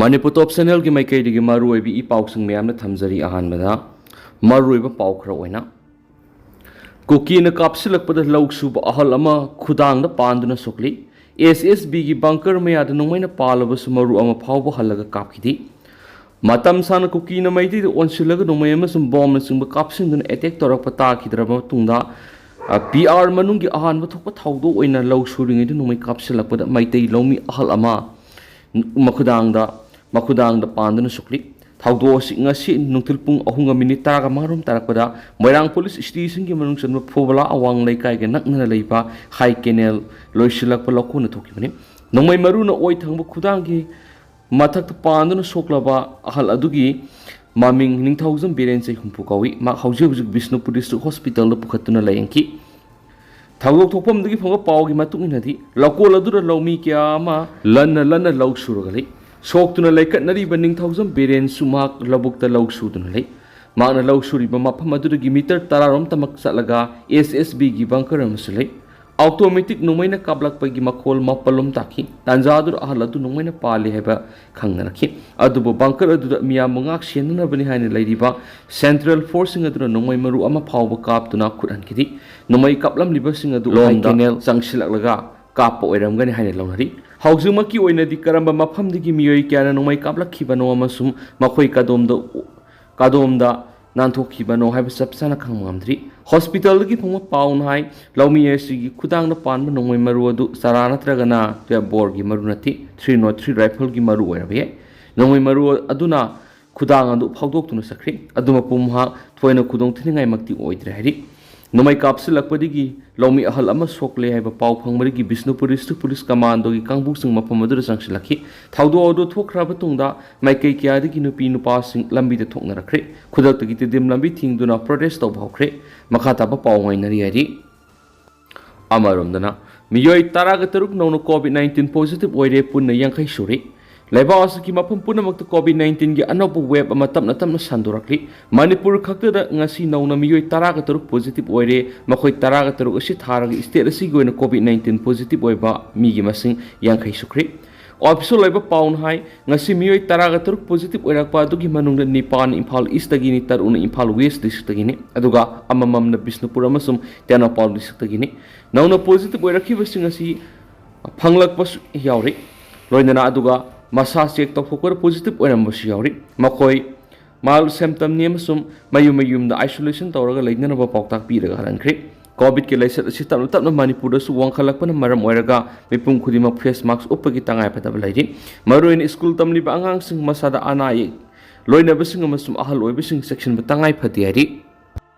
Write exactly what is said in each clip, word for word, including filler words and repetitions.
ꯃꯅꯤꯄꯨꯔ ꯇꯣꯞ ꯆꯦꯅꯦꯜꯒꯤ ꯃꯥꯏꯀꯩꯗꯒꯤ ꯃꯔꯨꯑꯣꯏꯕ ꯏ ꯄꯥꯎꯁꯤꯡ ꯃꯌꯥꯝꯅ ꯊꯝꯖꯔꯤ꯫ ꯑꯍꯥꯟꯕꯗ ꯃꯔꯨꯑꯣꯏꯕ ꯄꯥꯎ ꯈꯔ ꯑꯣꯏꯅ, ꯀꯨꯀꯤꯅ ꯀꯥꯞꯁꯤꯜꯂꯛꯄꯗ ꯂꯧ ꯁꯨꯕ ꯑꯍꯜ ꯑꯃ ꯈꯨꯗꯥꯡꯗ ꯄꯥꯟꯗꯨꯅ ꯁꯣꯛꯂꯤ꯫ ꯑꯦꯁ ꯑꯦꯁ ꯕꯤꯒꯤ ꯕꯪꯀꯔ ꯃꯌꯥꯗ ꯅꯣꯡꯃꯩꯅ ꯄꯥꯜꯂꯕꯁꯨ ꯃꯔꯨ ꯑꯃ ꯐꯥꯎꯕ ꯍꯜꯂꯒ ꯀꯥꯞꯈꯤꯗꯦ꯫ ꯃꯇꯝ ꯁꯥꯡꯅ ꯀꯨꯀꯤꯅ ꯃꯩꯇꯩꯗ ꯑꯣꯟꯁꯤꯜꯂꯒ ꯅꯣꯡꯃꯩ ꯑꯃꯁꯨꯡ ꯕꯣꯝꯅꯆꯤꯡꯕ ꯀꯥꯞꯁꯤꯟꯗꯨꯅ ꯑꯦꯇꯦꯛ ꯇꯧꯔꯛꯄ ꯇꯥꯈꯤꯗ꯭ꯔꯕ ꯃꯇꯨꯡꯗ, ꯄꯤ ꯑꯥꯔ ꯃꯅꯨꯡꯒꯤ ꯑꯍꯥꯟꯕ ꯊꯣꯛꯄ ꯊꯧꯗꯣꯛ ꯑꯣꯏꯅ ꯂꯧ ꯁꯨꯔꯤꯉꯩꯗ ꯅꯣꯡꯃꯩ ꯀꯥꯞꯁꯤꯜꯂꯛꯄꯗ ꯃꯩꯇꯩ ꯂꯧꯃꯤ ꯑꯍꯜ ꯑꯃ ꯃꯈꯨꯗꯥꯡꯗ, ꯃꯈꯨꯗꯥꯡꯗ ꯄꯥꯟꯗꯨꯅ ꯁꯣꯛꯂꯤ꯫ ꯊꯧꯗꯣꯛ ꯑꯁꯤ ꯉꯁꯤ ꯅꯨꯡꯊꯤꯜ ꯄꯨꯡ ꯑꯍꯨꯝꯒ ꯃꯤꯅꯤꯠ ꯇꯔꯥꯒ ꯃꯉꯥꯔꯣꯝ ꯇꯥꯔꯛꯄꯗ ꯃꯣꯏꯔꯥꯡ ꯄꯨꯂꯤꯁ ꯁ꯭ꯇꯦꯁꯟꯒꯤ ꯃꯅꯨꯡ ꯆꯟꯕ ꯐꯨꯕꯂꯥ ꯑꯋꯥꯡ ꯂꯩꯀꯥꯏꯒ ꯅꯛꯅꯅ ꯂꯩꯕ ꯍꯥꯏ ꯀꯦꯅꯦꯜ ꯂꯣꯏꯁꯤꯜꯂꯛꯄ ꯂꯧꯈꯣꯟꯗ ꯊꯣꯛꯈꯤꯕꯅꯤ꯫ ꯅꯣꯡꯃꯩ ꯃꯔꯨꯅ ꯑꯣꯏ ꯊꯪꯕ ꯈꯨꯗꯥꯡꯒꯤ ꯃꯊꯛꯇ ꯄꯥꯟꯗꯨꯅ ꯁꯣꯛꯂꯕ ꯑꯍꯜ ꯑꯗꯨꯒꯤ ꯃꯃꯤꯡ ꯅꯤꯡꯊꯧꯖꯝ ꯕꯤꯔꯦꯟ, ꯆꯍꯤ ꯍꯨꯝꯐꯨ ꯀꯧꯏ꯫ ꯃꯍꯥꯛ ꯍꯧꯖꯤꯛ ꯍꯧꯖꯤꯛ ꯕꯤꯁꯅꯨꯄꯨꯔ ꯗꯤꯁꯇ꯭ꯔꯤꯛ ꯍꯣꯁꯄꯤꯇꯥꯜꯗ ꯄꯨꯈꯠꯇꯨꯅ ꯂꯥꯌꯦꯡꯈꯤ꯫ ꯊꯧꯗꯣꯛ ꯊꯣꯛꯐꯝꯗꯒꯤ ꯐꯪꯕ ꯄꯥꯎꯒꯤ ꯃꯇꯨꯡ ꯏꯟꯅꯗꯤ, ꯂꯧꯀꯣꯜ ꯑꯗꯨꯗ ꯂꯧꯃꯤ ꯀꯌꯥ ꯑꯃ ꯂꯟꯅ ꯂꯟꯅ ꯂꯧ ꯁꯨꯔꯒ ꯂꯩ꯫ ꯁꯣꯛꯇꯨꯅ ꯂꯩꯈꯠꯅꯔꯤꯕ ꯅꯤꯡꯊꯧꯖꯝ ꯕꯤꯔꯦꯟꯁꯨ ꯃꯍꯥꯛ ꯂꯧꯕꯨꯛꯇ ꯂꯧ ꯁꯨꯗꯨꯅ ꯂꯩ꯫ ꯃꯍꯥꯛꯅ ꯂꯧ ꯁꯨꯔꯤꯕ ꯃꯐꯝ ꯑꯗꯨꯗꯒꯤ ꯃꯤꯇꯔ ꯇꯔꯥꯔꯣꯝꯇꯃꯛ ꯆꯠꯂꯒ ꯑꯦꯁ ꯑꯦꯁ ꯕꯤꯒꯤ ꯕꯪꯀꯔ ꯑꯃꯁꯨ ꯂꯩ꯫ ꯑꯣꯇꯣꯃꯦꯇꯤꯛ ꯅꯣꯡꯃꯩꯅ ꯀꯥꯞꯂꯛꯄꯒꯤ ꯃꯈꯣꯜ ꯃꯥꯄꯜꯂꯣꯝ ꯇꯥꯈꯤ꯫ ꯇꯥꯟꯖꯥ ꯑꯗꯨꯗ ꯑꯍꯜ ꯑꯗꯨ ꯅꯣꯡꯃꯩꯅ ꯄꯥꯜꯂꯤ ꯍꯥꯏꯕ ꯈꯪꯅꯔꯛꯈꯤ꯫ ꯑꯗꯨꯕꯨ ꯕꯪꯀꯔ ꯑꯗꯨꯗ ꯃꯤꯌꯥꯝꯕꯨ ꯉꯥꯛ ꯁꯦꯟꯅꯅꯕꯅꯤ ꯍꯥꯏꯅ ꯂꯩꯔꯤꯕ ꯁꯦꯟꯇ꯭ꯔꯦꯜ ꯐꯣꯔꯁꯁꯤꯡ ꯑꯗꯨꯅ ꯅꯣꯡꯃꯩ ꯃꯔꯨ ꯑꯃ ꯐꯥꯎꯕ ꯀꯥꯞꯇꯨꯅ ꯈꯨꯠ ꯍꯟꯈꯤꯗꯦ꯫ ꯅꯣꯡꯃꯩ ꯀꯥꯞꯂꯝꯂꯤꯕꯁꯤꯡ ꯑꯗꯨ ꯂꯣꯝꯗ ꯀꯦꯅꯦꯜ ꯆꯪꯁꯤꯜꯂꯛꯂꯒ ꯀꯥꯞꯄ ꯑꯣꯏꯔꯝꯒꯅꯤ ꯍꯥꯏꯅ ꯂꯧꯅꯔꯤ꯫ ꯍꯧꯖꯤꯛꯃꯛꯀꯤ ꯑꯣꯏꯅꯗꯤ ꯀꯔꯝꯕ ꯃꯐꯝꯗꯒꯤ ꯃꯤꯑꯣꯏ ꯀꯌꯥꯅ ꯅꯣꯡꯃꯩ ꯀꯥꯞꯂꯛꯈꯤꯕꯅꯣ ꯑꯃꯁꯨꯡ ꯃꯈꯣꯏ ꯀꯗꯣꯝꯗ, ꯀꯗꯣꯝꯗ ꯅꯥꯟꯊꯣꯛꯈꯤꯕꯅꯣ ꯍꯥꯏꯕ ꯆꯞ ꯆꯥꯅ ꯈꯪꯕ ꯉꯝꯗ꯭ꯔꯤ꯫ ꯍꯣꯁꯄꯤꯇꯥꯜꯗꯒꯤ ꯐꯪꯕ ꯄꯥꯎꯅ ꯍꯥꯏ, ꯂꯧꯃꯤ ꯑꯁꯤꯒꯤ ꯈꯨꯗꯥꯡꯗ ꯄꯥꯟꯕ ꯅꯣꯡꯃꯩ ꯃꯔꯨ ꯑꯗꯨ ꯆꯔꯥ ꯅꯠꯇ꯭ꯔꯒꯅ ꯇꯨꯌꯦꯜꯐ ꯕꯣꯔꯒꯤ ꯃꯔꯨ ꯅꯠꯇꯦ, ꯊ꯭ꯔꯤ ꯅꯣꯠ ꯊ꯭ꯔꯤ ꯔꯥꯏꯐꯜꯒꯤ ꯃꯔꯨ ꯑꯣꯏꯔꯝꯕ ꯌꯥꯏ꯫ ꯅꯣꯡꯃꯩ ꯃꯔꯨ ꯑꯗꯨꯅ ꯈꯨꯗꯥꯡ ꯑꯗꯨ ꯐꯥꯎꯗꯣꯛꯇꯨꯅ ꯆꯠꯈ꯭ꯔꯦ꯫ ꯑꯗꯨ ꯃꯄꯨ ꯃꯍꯥꯛ ꯊꯣꯏꯅ ꯈꯨꯗꯣꯡ ꯊꯤꯅꯤꯡꯉꯥꯏꯃꯛꯇꯤ ꯑꯣꯏꯗ꯭ꯔꯦ ꯍꯥꯏꯔꯤ꯫ ꯅꯣꯡꯃꯩ ꯀꯥꯞꯁꯤꯜꯂꯛꯄꯗꯒꯤ ꯂꯧꯃꯤ ꯑꯍꯜ ꯑꯃ ꯁꯣꯛꯂꯦ ꯍꯥꯏꯕ ꯄꯥꯎ ꯐꯪꯕꯗꯒꯤ ꯕꯤꯁꯅꯨꯄꯨꯔ ꯗꯤꯁꯇ꯭ꯔꯤꯛ ꯄꯨꯂꯤꯁ ꯀꯃꯥꯟꯗꯣꯒꯤ ꯀꯥꯡꯕꯨꯁꯤꯡ ꯃꯐꯝ ꯑꯗꯨꯗ ꯆꯪꯁꯤꯜꯂꯛꯈꯤ꯫ ꯊꯧꯗꯣꯛ ꯑꯗꯨ ꯊꯣꯛꯈ꯭ꯔꯕ ꯇꯨꯡꯗ ꯃꯥꯏꯀꯩ ꯀꯌꯥꯗꯒꯤ ꯅꯨꯄꯤ ꯅꯨꯄꯥꯁꯤꯡ ꯂꯝꯕꯤꯗ ꯊꯣꯛꯅꯔꯛꯈ꯭ꯔꯦ꯫ ꯈꯨꯗꯛꯇꯒꯤ ꯇꯤꯗꯤꯝ ꯂꯝꯕꯤ ꯊꯤꯡꯗꯨꯅ ꯄ꯭ꯔꯣꯇꯦꯁ ꯇꯧꯕ ꯍꯧꯈ꯭ꯔꯦ꯫ ꯃꯈꯥ ꯇꯥꯕ ꯄꯥꯎ ꯉꯥꯏꯅꯔꯤ ꯍꯥꯏꯔꯤ꯫ ꯑꯃꯔꯣꯝꯗꯅ, ꯃꯤꯑꯣꯏ ꯇꯔꯥꯒ ꯇꯔꯨꯛ ꯅꯧꯅ ꯀꯣꯚꯤꯗ ꯅꯥꯏꯟꯇꯤꯟ ꯄꯣꯖꯤꯇꯤꯚ ꯑꯣꯏꯔꯦ, ꯄꯨꯟꯅ ꯌꯥꯡꯈꯩ ꯁꯨꯔꯦ꯫ ꯂꯩꯕꯥꯛ ꯑꯁꯤꯒꯤ ꯃꯐꯝ ꯄꯨꯝꯅꯃꯛꯇ ꯀꯣꯚꯤꯗ ꯅꯥꯏꯟꯇꯤꯟꯒꯤ ꯑꯅꯧꯕ ꯋꯦꯕ ꯑꯃ ꯇꯞꯅ ꯇꯞꯅ ꯁꯟꯗꯣꯔꯛꯂꯤ꯫ ꯃꯅꯤꯄꯨꯔ ꯈꯛꯇꯗ ꯉꯁꯤ ꯅꯧꯅ ꯃꯤꯑꯣꯏ ꯇꯔꯥꯒ ꯇꯔꯨꯛ ꯄꯣꯖꯤꯇꯤꯚ ꯑꯣꯏꯔꯦ꯫ ꯃꯈꯣꯏ ꯇꯔꯥꯒ ꯇꯔꯨꯛ ꯑꯁꯤ ꯊꯥꯔꯒ ꯁ꯭ꯇꯦꯠ ꯑꯁꯤꯒꯤ ꯑꯣꯏꯅ ꯀꯣꯚꯤꯗ ꯅꯥꯏꯟꯇꯤꯟ ꯄꯣꯖꯤꯇꯤꯚ ꯑꯣꯏꯕ ꯃꯤꯒꯤ ꯃꯁꯤꯡ ꯌꯥꯡꯈꯩ ꯁꯨꯈ꯭ꯔꯦ꯫ ꯑꯣꯐꯤꯁꯤꯌꯦꯜ ꯑꯣꯏꯕ ꯄꯥꯎꯅ ꯍꯥꯏ, ꯉꯁꯤ ꯃꯤꯑꯣꯏ ꯇꯔꯥꯒ ꯇꯔꯨꯛ ꯄꯣꯖꯤꯇꯤꯚ ꯑꯣꯏꯔꯛꯄ ꯑꯗꯨꯒꯤ ꯃꯅꯨꯡꯗ ꯅꯤꯄꯥꯟ ꯏꯝꯐꯥꯜ ꯏꯁꯇꯒꯤꯅꯤ, ꯇꯔꯨꯛꯅ ꯏꯝꯐꯥꯜ ꯋꯦꯁ ꯗꯤꯁꯇ꯭ꯔꯤꯛꯇꯒꯤꯅꯤ, ꯑꯗꯨꯒ ꯑꯃꯃꯝꯅ ꯕꯤꯁꯅꯨꯄꯨꯔ ꯑꯃꯁꯨꯡ ꯇꯦꯡꯅꯧꯄꯜ ꯗꯤꯁꯇ꯭ꯔꯤꯛꯇꯒꯤꯅꯤ꯫ ꯅꯧꯅ ꯄꯣꯖꯤꯇꯤꯚ ꯑꯣꯏꯔꯛꯈꯤꯕꯁꯤꯡ ꯑꯁꯤ ꯐꯪꯂꯛꯄꯁꯨ ꯌꯥꯎꯔꯤ, ꯂꯣꯏꯅꯅ ꯑꯗꯨꯒ ꯃꯁꯥ ꯆꯦꯛ ꯇꯧꯊꯣꯛꯄꯗ ꯄꯣꯖꯤꯇꯤꯚ ꯑꯣꯏꯔꯝꯕꯁꯨ ꯌꯥꯎꯔꯤ꯫ ꯃꯈꯣꯏ ꯃꯥꯏꯜ ꯁꯤꯝꯇꯝꯅꯤ ꯑꯃꯁꯨꯡ ꯃꯌꯨꯝ ꯃꯌꯨꯝꯗ ꯑꯥꯏꯁꯣꯂꯦꯁꯟ ꯇꯧꯔꯒ ꯂꯩꯅꯅꯕ ꯄꯥꯎꯇꯥꯛ ꯄꯤꯔꯒ ꯍꯜꯍꯟꯈ꯭ꯔꯦ꯫ ꯀꯣꯚꯤꯗꯀꯤ ꯂꯥꯏꯆꯠ ꯑꯁꯤ ꯇꯞꯅ ꯇꯞꯅ ꯃꯅꯤꯄꯨꯔꯗꯁꯨ ꯋꯥꯡꯈꯠꯂꯛꯄꯅ ꯃꯔꯝ ꯑꯣꯏꯔꯒ ꯃꯤꯄꯨꯝ ꯈꯨꯗꯤꯡꯃꯛ ꯐꯦꯁ ꯃꯥꯛꯁ ꯎꯞꯄꯒꯤ ꯇꯉꯥꯏꯐꯗꯕ ꯂꯩꯔꯤ꯫ ꯃꯔꯨꯑꯣꯏꯅ ꯁ꯭ꯀꯨꯜ ꯇꯝꯂꯤꯕ ꯑꯉꯥꯡꯁꯤꯡ, ꯃꯁꯥꯗ ꯑꯅꯥ ꯑꯌꯦꯛ ꯂꯣꯏꯅꯕꯁꯤꯡ ꯑꯃꯁꯨꯡ ꯑꯍꯜ ꯑꯣꯏꯕꯁꯤꯡ ꯆꯦꯛꯁꯤꯟꯕ ꯇꯉꯥꯏ ꯐꯗꯦ ꯍꯥꯏꯔꯤ꯫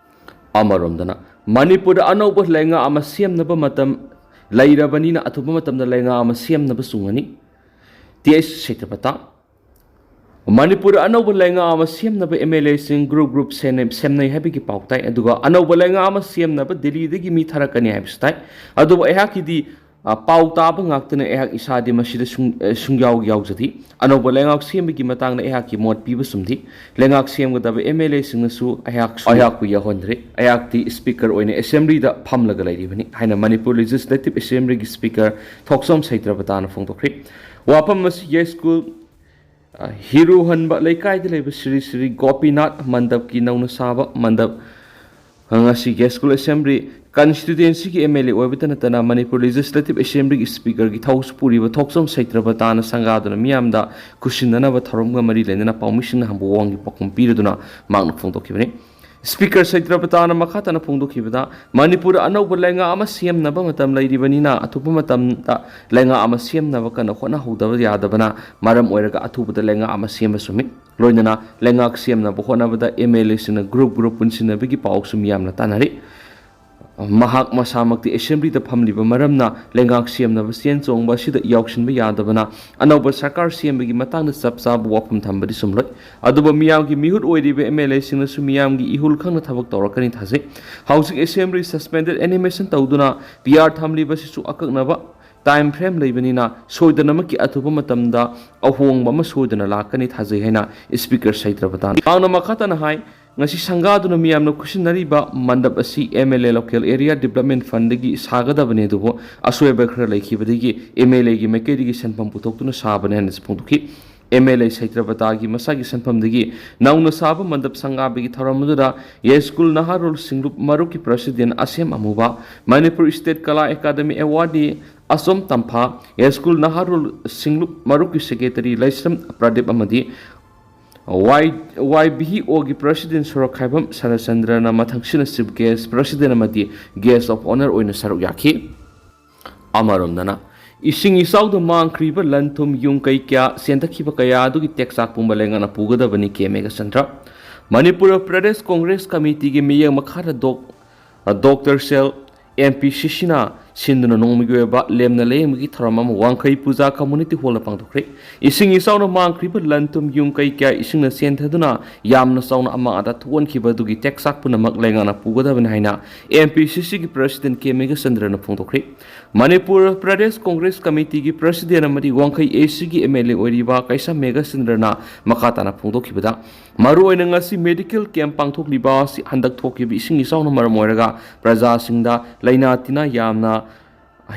ꯑꯃꯔꯣꯝꯗꯅ, ꯃꯅꯤꯄꯨꯔꯗ ꯑꯅꯧꯕ ꯂꯩꯉꯥꯛ ꯑꯃ ꯁꯦꯝꯅꯕ ꯃꯇꯝ ꯂꯩꯔꯕꯅꯤꯅ ꯑꯊꯨꯕ ꯃꯇꯝꯗ ꯂꯩꯉꯥꯛ ꯑꯃ ꯁꯦꯝꯅꯕ ꯆꯨꯡꯉꯅꯤ꯫ T H ꯁꯩꯇ꯭ꯔꯄꯇ꯫ ꯃꯅꯤꯄꯨꯔꯗ ꯑꯅꯧꯕ ꯂꯩꯉꯥꯛ ꯑꯃ ꯁꯦꯝꯅꯕ ꯑꯦꯝ ꯑꯦꯜ ꯑꯦꯁꯤꯡ ꯒ꯭ꯔꯨꯞ ꯒ꯭ꯔꯨꯞ ꯁꯦꯝꯅꯩ, ꯁꯦꯝꯅꯩ ꯍꯥꯏꯕꯒꯤ ꯄꯥꯎ ꯇꯥꯏ꯫ ꯑꯗꯨꯒ ꯑꯅꯧꯕ ꯂꯩꯉꯥꯛ ꯑꯃ ꯁꯦꯝꯅꯕ ꯗꯤꯜꯂꯤꯗꯒꯤ ꯃꯤ ꯊꯥꯔꯛꯀꯅꯤ ꯍꯥꯏꯕꯁꯨ ꯇꯥꯏ꯫ ꯑꯗꯨꯕꯨ ꯑꯩꯍꯥꯛꯀꯤꯗꯤ, ꯑ, ꯄꯥꯎ ꯇꯥꯕ ꯉꯥꯛꯇꯅ ꯑꯩꯍꯥꯛ ꯏꯁꯥꯗꯤ ꯃꯁꯤꯗ ꯁꯨꯡ-, ꯑ, ꯁꯨꯡꯌꯥꯎ ꯌꯥꯎꯖꯗꯦ꯫ ꯑꯅꯧꯕ ꯂꯩꯉꯥꯛ ꯁꯦꯝꯕꯒꯤ ꯃꯇꯥꯡꯗ ꯑꯩꯍꯥꯛꯀꯤ ꯃꯣꯠ ꯄꯤꯕ ꯆꯨꯝꯗꯦ꯫ ꯂꯩꯉꯥꯛ ꯁꯦꯝꯒꯗꯕ ꯑꯦꯝ ꯑꯦꯜ ꯑꯦꯁꯤꯡꯅꯁꯨ ꯑꯩꯍꯥꯛꯁꯨ, ꯑꯩꯍꯥꯛꯄꯨ ꯌꯥꯎꯍꯟꯗ꯭ꯔꯦ꯫ ꯑꯩꯍꯥꯛꯇꯤ ꯁ꯭ꯄꯤꯀꯔ ꯑꯣꯏꯅ ꯑꯦꯁꯦꯝꯕ꯭ꯂꯤꯗ ꯐꯝꯂꯒ ꯂꯩꯔꯤꯕꯅꯤ ꯍꯥꯏꯅ ꯃꯅꯤꯄꯨꯔ ꯂꯦꯖꯤꯁꯂꯦꯇꯤꯚ ꯑꯦꯁꯦꯝꯕ꯭ꯂꯤꯒꯤ ꯁ꯭ꯄꯤꯀꯔ ꯊꯣꯛꯆꯣꯝ ꯁꯩꯇ꯭ꯔꯄꯇꯥꯅ ꯐꯣꯡꯗꯣꯛꯈ꯭ꯔꯦ꯫ ꯋꯥꯐꯝ ꯑꯁꯤ ꯌꯥꯏꯁ꯭ꯀꯨꯜ, ꯑ, ꯍꯤꯔꯨ ꯍꯟꯕ ꯂꯩꯀꯥꯏꯗ ꯂꯩꯕ ꯁ꯭ꯔꯤ ꯁ꯭ꯔꯤ ꯒꯣꯄꯤꯅꯥꯊ ꯃꯟꯗꯞꯀꯤ ꯅꯧꯅ ꯁꯥꯕ ꯃꯟꯗꯞ, ꯑ, ꯉꯁꯤ ꯌꯥꯏꯁ꯭ꯀꯨꯜ ꯑꯦꯁꯦꯝꯕ꯭ꯂꯤ ꯀꯟꯁꯇꯤꯇ꯭ꯌꯨꯑꯦꯟꯁꯤꯒꯤ ꯑꯦꯝ ꯑꯦꯜ ꯑꯦ ꯑꯣꯏꯕꯇ ꯅꯠꯇꯅ ꯃꯅꯤꯄꯨꯔ ꯂꯦꯖꯤꯁꯂꯦꯇꯤꯚ ꯑꯦꯁꯦꯝꯕ꯭ꯂꯤꯒꯤ ꯁ꯭ꯄꯤꯀꯔꯒꯤ ꯊꯧꯁꯨ ꯄꯨꯔꯤꯕ ꯊꯣꯛꯆꯣꯝ ꯁꯩꯇ꯭ꯔꯄꯇꯥꯅ ꯁꯪꯒꯥꯗꯨꯅ ꯃꯤꯌꯥꯝꯗ ꯈꯨꯠꯁꯤꯟꯅꯅꯕ ꯊꯧꯔꯝꯒ ꯃꯔꯤ ꯂꯩꯅꯅ ꯄꯥꯎꯃꯤꯁꯤꯡꯅ ꯍꯪꯕ ꯋꯥꯍꯪꯒꯤ ꯄꯥꯎꯈꯨꯝ ꯄꯤꯔꯗꯨꯅ ꯃꯍꯥꯛꯅ ꯐꯣꯡꯗꯣꯛꯈꯤꯕꯅꯤ꯫ ꯁ꯭ꯄꯤꯀꯔ ꯁꯩꯇ꯭ꯔꯄꯇꯥꯅ ꯃꯈꯥ ꯇꯥꯅ ꯐꯣꯡꯗꯣꯛꯈꯤꯕꯗ, ꯃꯅꯤꯄꯨꯔꯗ ꯑꯅꯧꯕ ꯂꯩꯉꯥꯛ ꯑꯃ ꯁꯦꯝꯅꯕ ꯃꯇꯝ ꯂꯩꯔꯤꯕꯅꯤꯅ ꯑꯊꯨꯕ ꯃꯇꯝꯗ ꯂꯩꯉꯥꯛ ꯑꯃ ꯁꯦꯝꯅꯕ ꯀꯟꯅ ꯍꯣꯠꯅꯍꯧꯗꯕ ꯌꯥꯗꯕꯅ ꯃꯔꯝ ꯑꯣꯏꯔꯒ ꯑꯊꯨꯕꯗ ꯂꯩꯉꯥꯛ ꯑꯃ ꯁꯦꯝꯕ ꯆꯨꯝꯃꯤ꯫ ꯂꯣꯏꯅꯅ ꯂꯩꯉꯥꯛ ꯁꯦꯝꯅꯕ ꯍꯣꯠꯅꯕꯗ ꯑꯦꯝ ꯑꯦꯜ ꯑꯦꯁꯤꯡꯅ ꯒ꯭ꯔꯨꯞ ꯒ꯭ꯔꯨꯞ ꯄꯨꯟꯁꯤꯟꯅꯕꯒꯤ ꯄꯥꯎꯁꯨ ꯃꯤꯌꯥꯝꯅ ꯇꯥꯟꯅꯔꯤ꯫ ꯃꯍꯥꯛ ꯃꯁꯥꯃꯛꯇꯤ ꯑꯦꯁꯦꯝꯕ꯭ꯂꯤꯗ ꯐꯝꯂꯤꯕ ꯃꯔꯝꯅ ꯂꯩꯉꯥꯛ ꯁꯦꯝꯅꯕ ꯆꯦꯟ ꯆꯣꯡꯕ ꯑꯁꯤꯗ ꯌꯥꯎꯁꯤꯟꯕ ꯌꯥꯗꯕꯅ ꯑꯅꯧꯕ ꯁꯔꯀꯥꯔ ꯁꯦꯝꯕꯒꯤ ꯃꯇꯥꯡꯗ ꯆꯞ ꯆꯥꯕ ꯋꯥꯐꯝ ꯊꯝꯕꯗꯤ ꯆꯨꯝꯂꯣꯏ꯫ ꯑꯗꯨꯕꯨ ꯃꯤꯌꯥꯝꯒꯤ ꯃꯤꯍꯨꯠ ꯑꯣꯏꯔꯤꯕ ꯑꯦꯝ ꯑꯦꯜ ꯑꯦꯁꯤꯡꯅꯁꯨ ꯃꯤꯌꯥꯝꯒꯤ ꯏꯍꯨꯜ ꯈꯪꯅ ꯊꯕꯛ ꯇꯧꯔꯛꯀꯅꯤ ꯊꯥꯖꯩ꯫ ꯍꯧꯖꯤꯛ ꯑꯦꯁꯦꯝꯕ꯭ꯂꯤ ꯁꯁꯄꯦꯟꯗꯦꯗ ꯑꯦꯅꯤꯃꯦꯁꯟ ꯇꯧꯗꯨꯅ ꯄꯤ ꯑꯥꯔ ꯊꯝꯂꯤꯕꯁꯤꯁꯨ ꯑꯀꯛꯅꯕ ꯇꯥꯏꯝ ꯐ꯭ꯔꯦꯝ ꯂꯩꯕꯅꯤꯅ ꯁꯣꯏꯗꯅꯃꯛꯀꯤ ꯑꯊꯨꯕ ꯃꯇꯝꯗ ꯑꯍꯣꯡꯕ ꯑꯃ ꯁꯣꯏꯗꯅ ꯂꯥꯛꯀꯅꯤ ꯊꯥꯖꯩ ꯍꯥꯏꯅ ꯁ꯭ꯄꯤꯀꯔ ꯁꯩꯇ꯭ꯔꯄꯇꯥꯅ ꯃꯍꯥꯛꯅ ꯃꯈꯥ ꯇꯥꯅ ꯍꯥꯏ꯫ ꯉꯁꯤ ꯁꯪꯒꯥꯗꯨꯅ ꯃꯤꯌꯥꯝꯅ ꯈꯨꯠꯁꯤꯟꯅꯔꯤꯕ ꯃꯟꯗꯞ ꯑꯁꯤ M L A Local Area Development Fundꯗꯒꯤ ꯁꯥꯒꯗꯕꯅꯤ, ꯑꯗꯨꯕꯨ ꯑꯁꯣꯏꯕ ꯈꯔ ꯂꯩꯈꯤꯕꯗꯒꯤ M L Aꯒꯤ ꯃꯥꯏꯀꯩꯗꯒꯤ ꯁꯦꯟꯐꯝ ꯄꯨꯊꯣꯛꯇꯨꯅ ꯁꯥꯕꯅꯤ ꯍꯥꯏꯅꯁꯨ ꯐꯣꯡꯗꯣꯛꯈꯤ꯫ M L A ꯁꯩꯇ꯭ꯔꯕꯇꯥꯒꯤ ꯃꯁꯥꯒꯤ ꯁꯦꯟꯐꯝꯗꯒꯤ ꯅꯧꯅ ꯁꯥꯕ ꯃꯟꯗꯞ ꯁꯪꯒꯥꯕꯒꯤ ꯊꯧꯔꯝ ꯑꯗꯨꯗ ꯌꯥꯏꯁ꯭ꯀꯨꯜ ꯅꯍꯥꯔꯣꯜ ꯁꯤꯡꯂꯨꯞ ꯃꯔꯨꯞꯀꯤ president ꯑꯁꯦꯝ ꯑꯃꯨꯕ, Manipur State Kala Academy Awardee ꯑꯆꯣꯝ ꯇꯝꯐꯥ, ꯌꯥꯏꯁ꯭ꯀꯨꯜ ꯅꯍꯥꯔꯣꯜ ꯁꯤꯡꯂꯨꯞ ꯃꯔꯨꯞꯀꯤ secretary ꯂꯩꯁ꯭ꯔꯝ ꯄ꯭ꯔꯗꯤꯞ ꯑꯃꯗꯤ ꯋꯥꯏ, YBOꯒꯤ president ꯁꯣꯔꯣꯛꯈꯥꯏꯕꯝ ꯁꯔꯠꯆꯟꯗ꯭ꯔꯅ ꯃꯊꯪꯁꯤꯠꯅ chief guest, president ꯑꯃꯗꯤ guest of honour ꯑꯣꯏꯅ ꯁꯔꯨꯛ ꯌꯥꯈꯤ꯫ ꯑꯃꯔꯣꯝꯗꯅ, ꯏꯁꯤꯡ ꯏꯆꯥꯎꯗ ꯃꯥꯡꯈ꯭ꯔꯤꯕ ꯂꯟ ꯊꯨꯝ ꯌꯨꯝ ꯀꯩ ꯀꯌꯥ ꯁꯦꯟꯊꯈꯤꯕ ꯀꯌꯥ ꯑꯗꯨꯒꯤ ꯇꯦꯛꯆꯥꯛ ꯄꯨꯝꯕ ꯂꯩꯉꯥꯛꯅ ꯄꯨꯒꯗꯕꯅꯤ, ꯀꯦ ꯃꯦꯘꯆꯟꯗ꯭ꯔ꯫ ꯃꯅꯤꯄꯨꯔ ꯄ꯭ꯔꯗꯦꯁ ꯀꯣꯡꯒ꯭ꯔꯦꯁ ꯀꯃꯤꯇꯤꯒꯤ ꯃꯤꯠꯌꯦꯡ ꯃꯈꯥꯗ ꯗꯣꯛ-, ꯗꯣꯛꯇꯔ ꯁꯦꯜ, MPCCꯅ ꯁꯤꯟꯗꯨꯅ ꯅꯣꯡꯃꯒꯤ ꯑꯣꯏꯕ ꯂꯦꯝꯅ ꯂꯥꯌꯦꯡꯕꯒꯤ ꯊꯧꯔꯝ ꯑꯃ ꯋꯥꯡꯈꯩ ꯄꯨꯖꯥ community hallꯗ ꯄꯥꯡꯊꯣꯛꯈ꯭ꯔꯦ꯫ ꯏꯁꯤꯡ ꯏꯆꯥꯎꯅ ꯃꯥꯡꯈ꯭ꯔꯤꯕ ꯂꯟ ꯊꯨꯝ ꯌꯨꯝ ꯀꯩ ꯀꯌꯥ ꯏꯁꯤꯡꯅ ꯆꯦꯟꯊꯗꯨꯅ ꯌꯥꯝꯅ ꯆꯥꯎꯅ ꯑꯃꯥꯡ ꯑꯇꯥ ꯊꯣꯛꯍꯟꯈꯤꯕ ꯑꯗꯨꯒꯤ ꯇꯦꯛꯆꯥꯛ ꯄꯨꯝꯅꯃꯛ ꯂꯩꯉꯥꯛꯅ ꯄꯨꯒꯗꯕꯅꯤ ꯍꯥꯏꯅ MPCCꯒꯤ president ꯀꯦ ꯃꯦꯘꯆꯟꯗ꯭ꯔꯅ ꯐꯣꯡꯗꯣꯛꯈ꯭ꯔꯦ꯫ ꯃꯅꯤꯄꯨꯔ ꯄ꯭ꯔꯗꯦꯁ ꯀꯣꯡꯒ꯭ꯔꯦꯁ ꯀꯃꯤꯇꯤꯒꯤ president ꯑꯃꯗꯤ ꯋꯥꯡꯈꯩ ACꯒꯤ MLA ꯑꯣꯏꯔꯤꯕ ꯀꯩꯁꯥꯝ ꯃꯦꯘꯆꯟꯗ꯭ꯔꯅ ꯃꯈꯥ ꯇꯥꯅ ꯐꯣꯡꯗꯣꯛꯈꯤꯕꯗ, ꯃꯔꯨꯑꯣꯏꯅ ꯉꯁꯤ medical camp ꯄꯥꯡꯊꯣꯛꯂꯤꯕ ꯑꯁꯤ ꯍꯟꯗꯛ ꯊꯣꯛꯈꯤꯕ ꯏꯁꯤꯡ ꯏꯆꯥꯎꯅ ꯃꯔꯝ ꯑꯣꯏꯔꯒ ꯄ꯭ꯔꯖꯥꯁꯤꯡꯗ ꯂꯥꯏꯅꯥ ꯇꯤꯟꯅꯥ ꯌꯥꯝꯅ,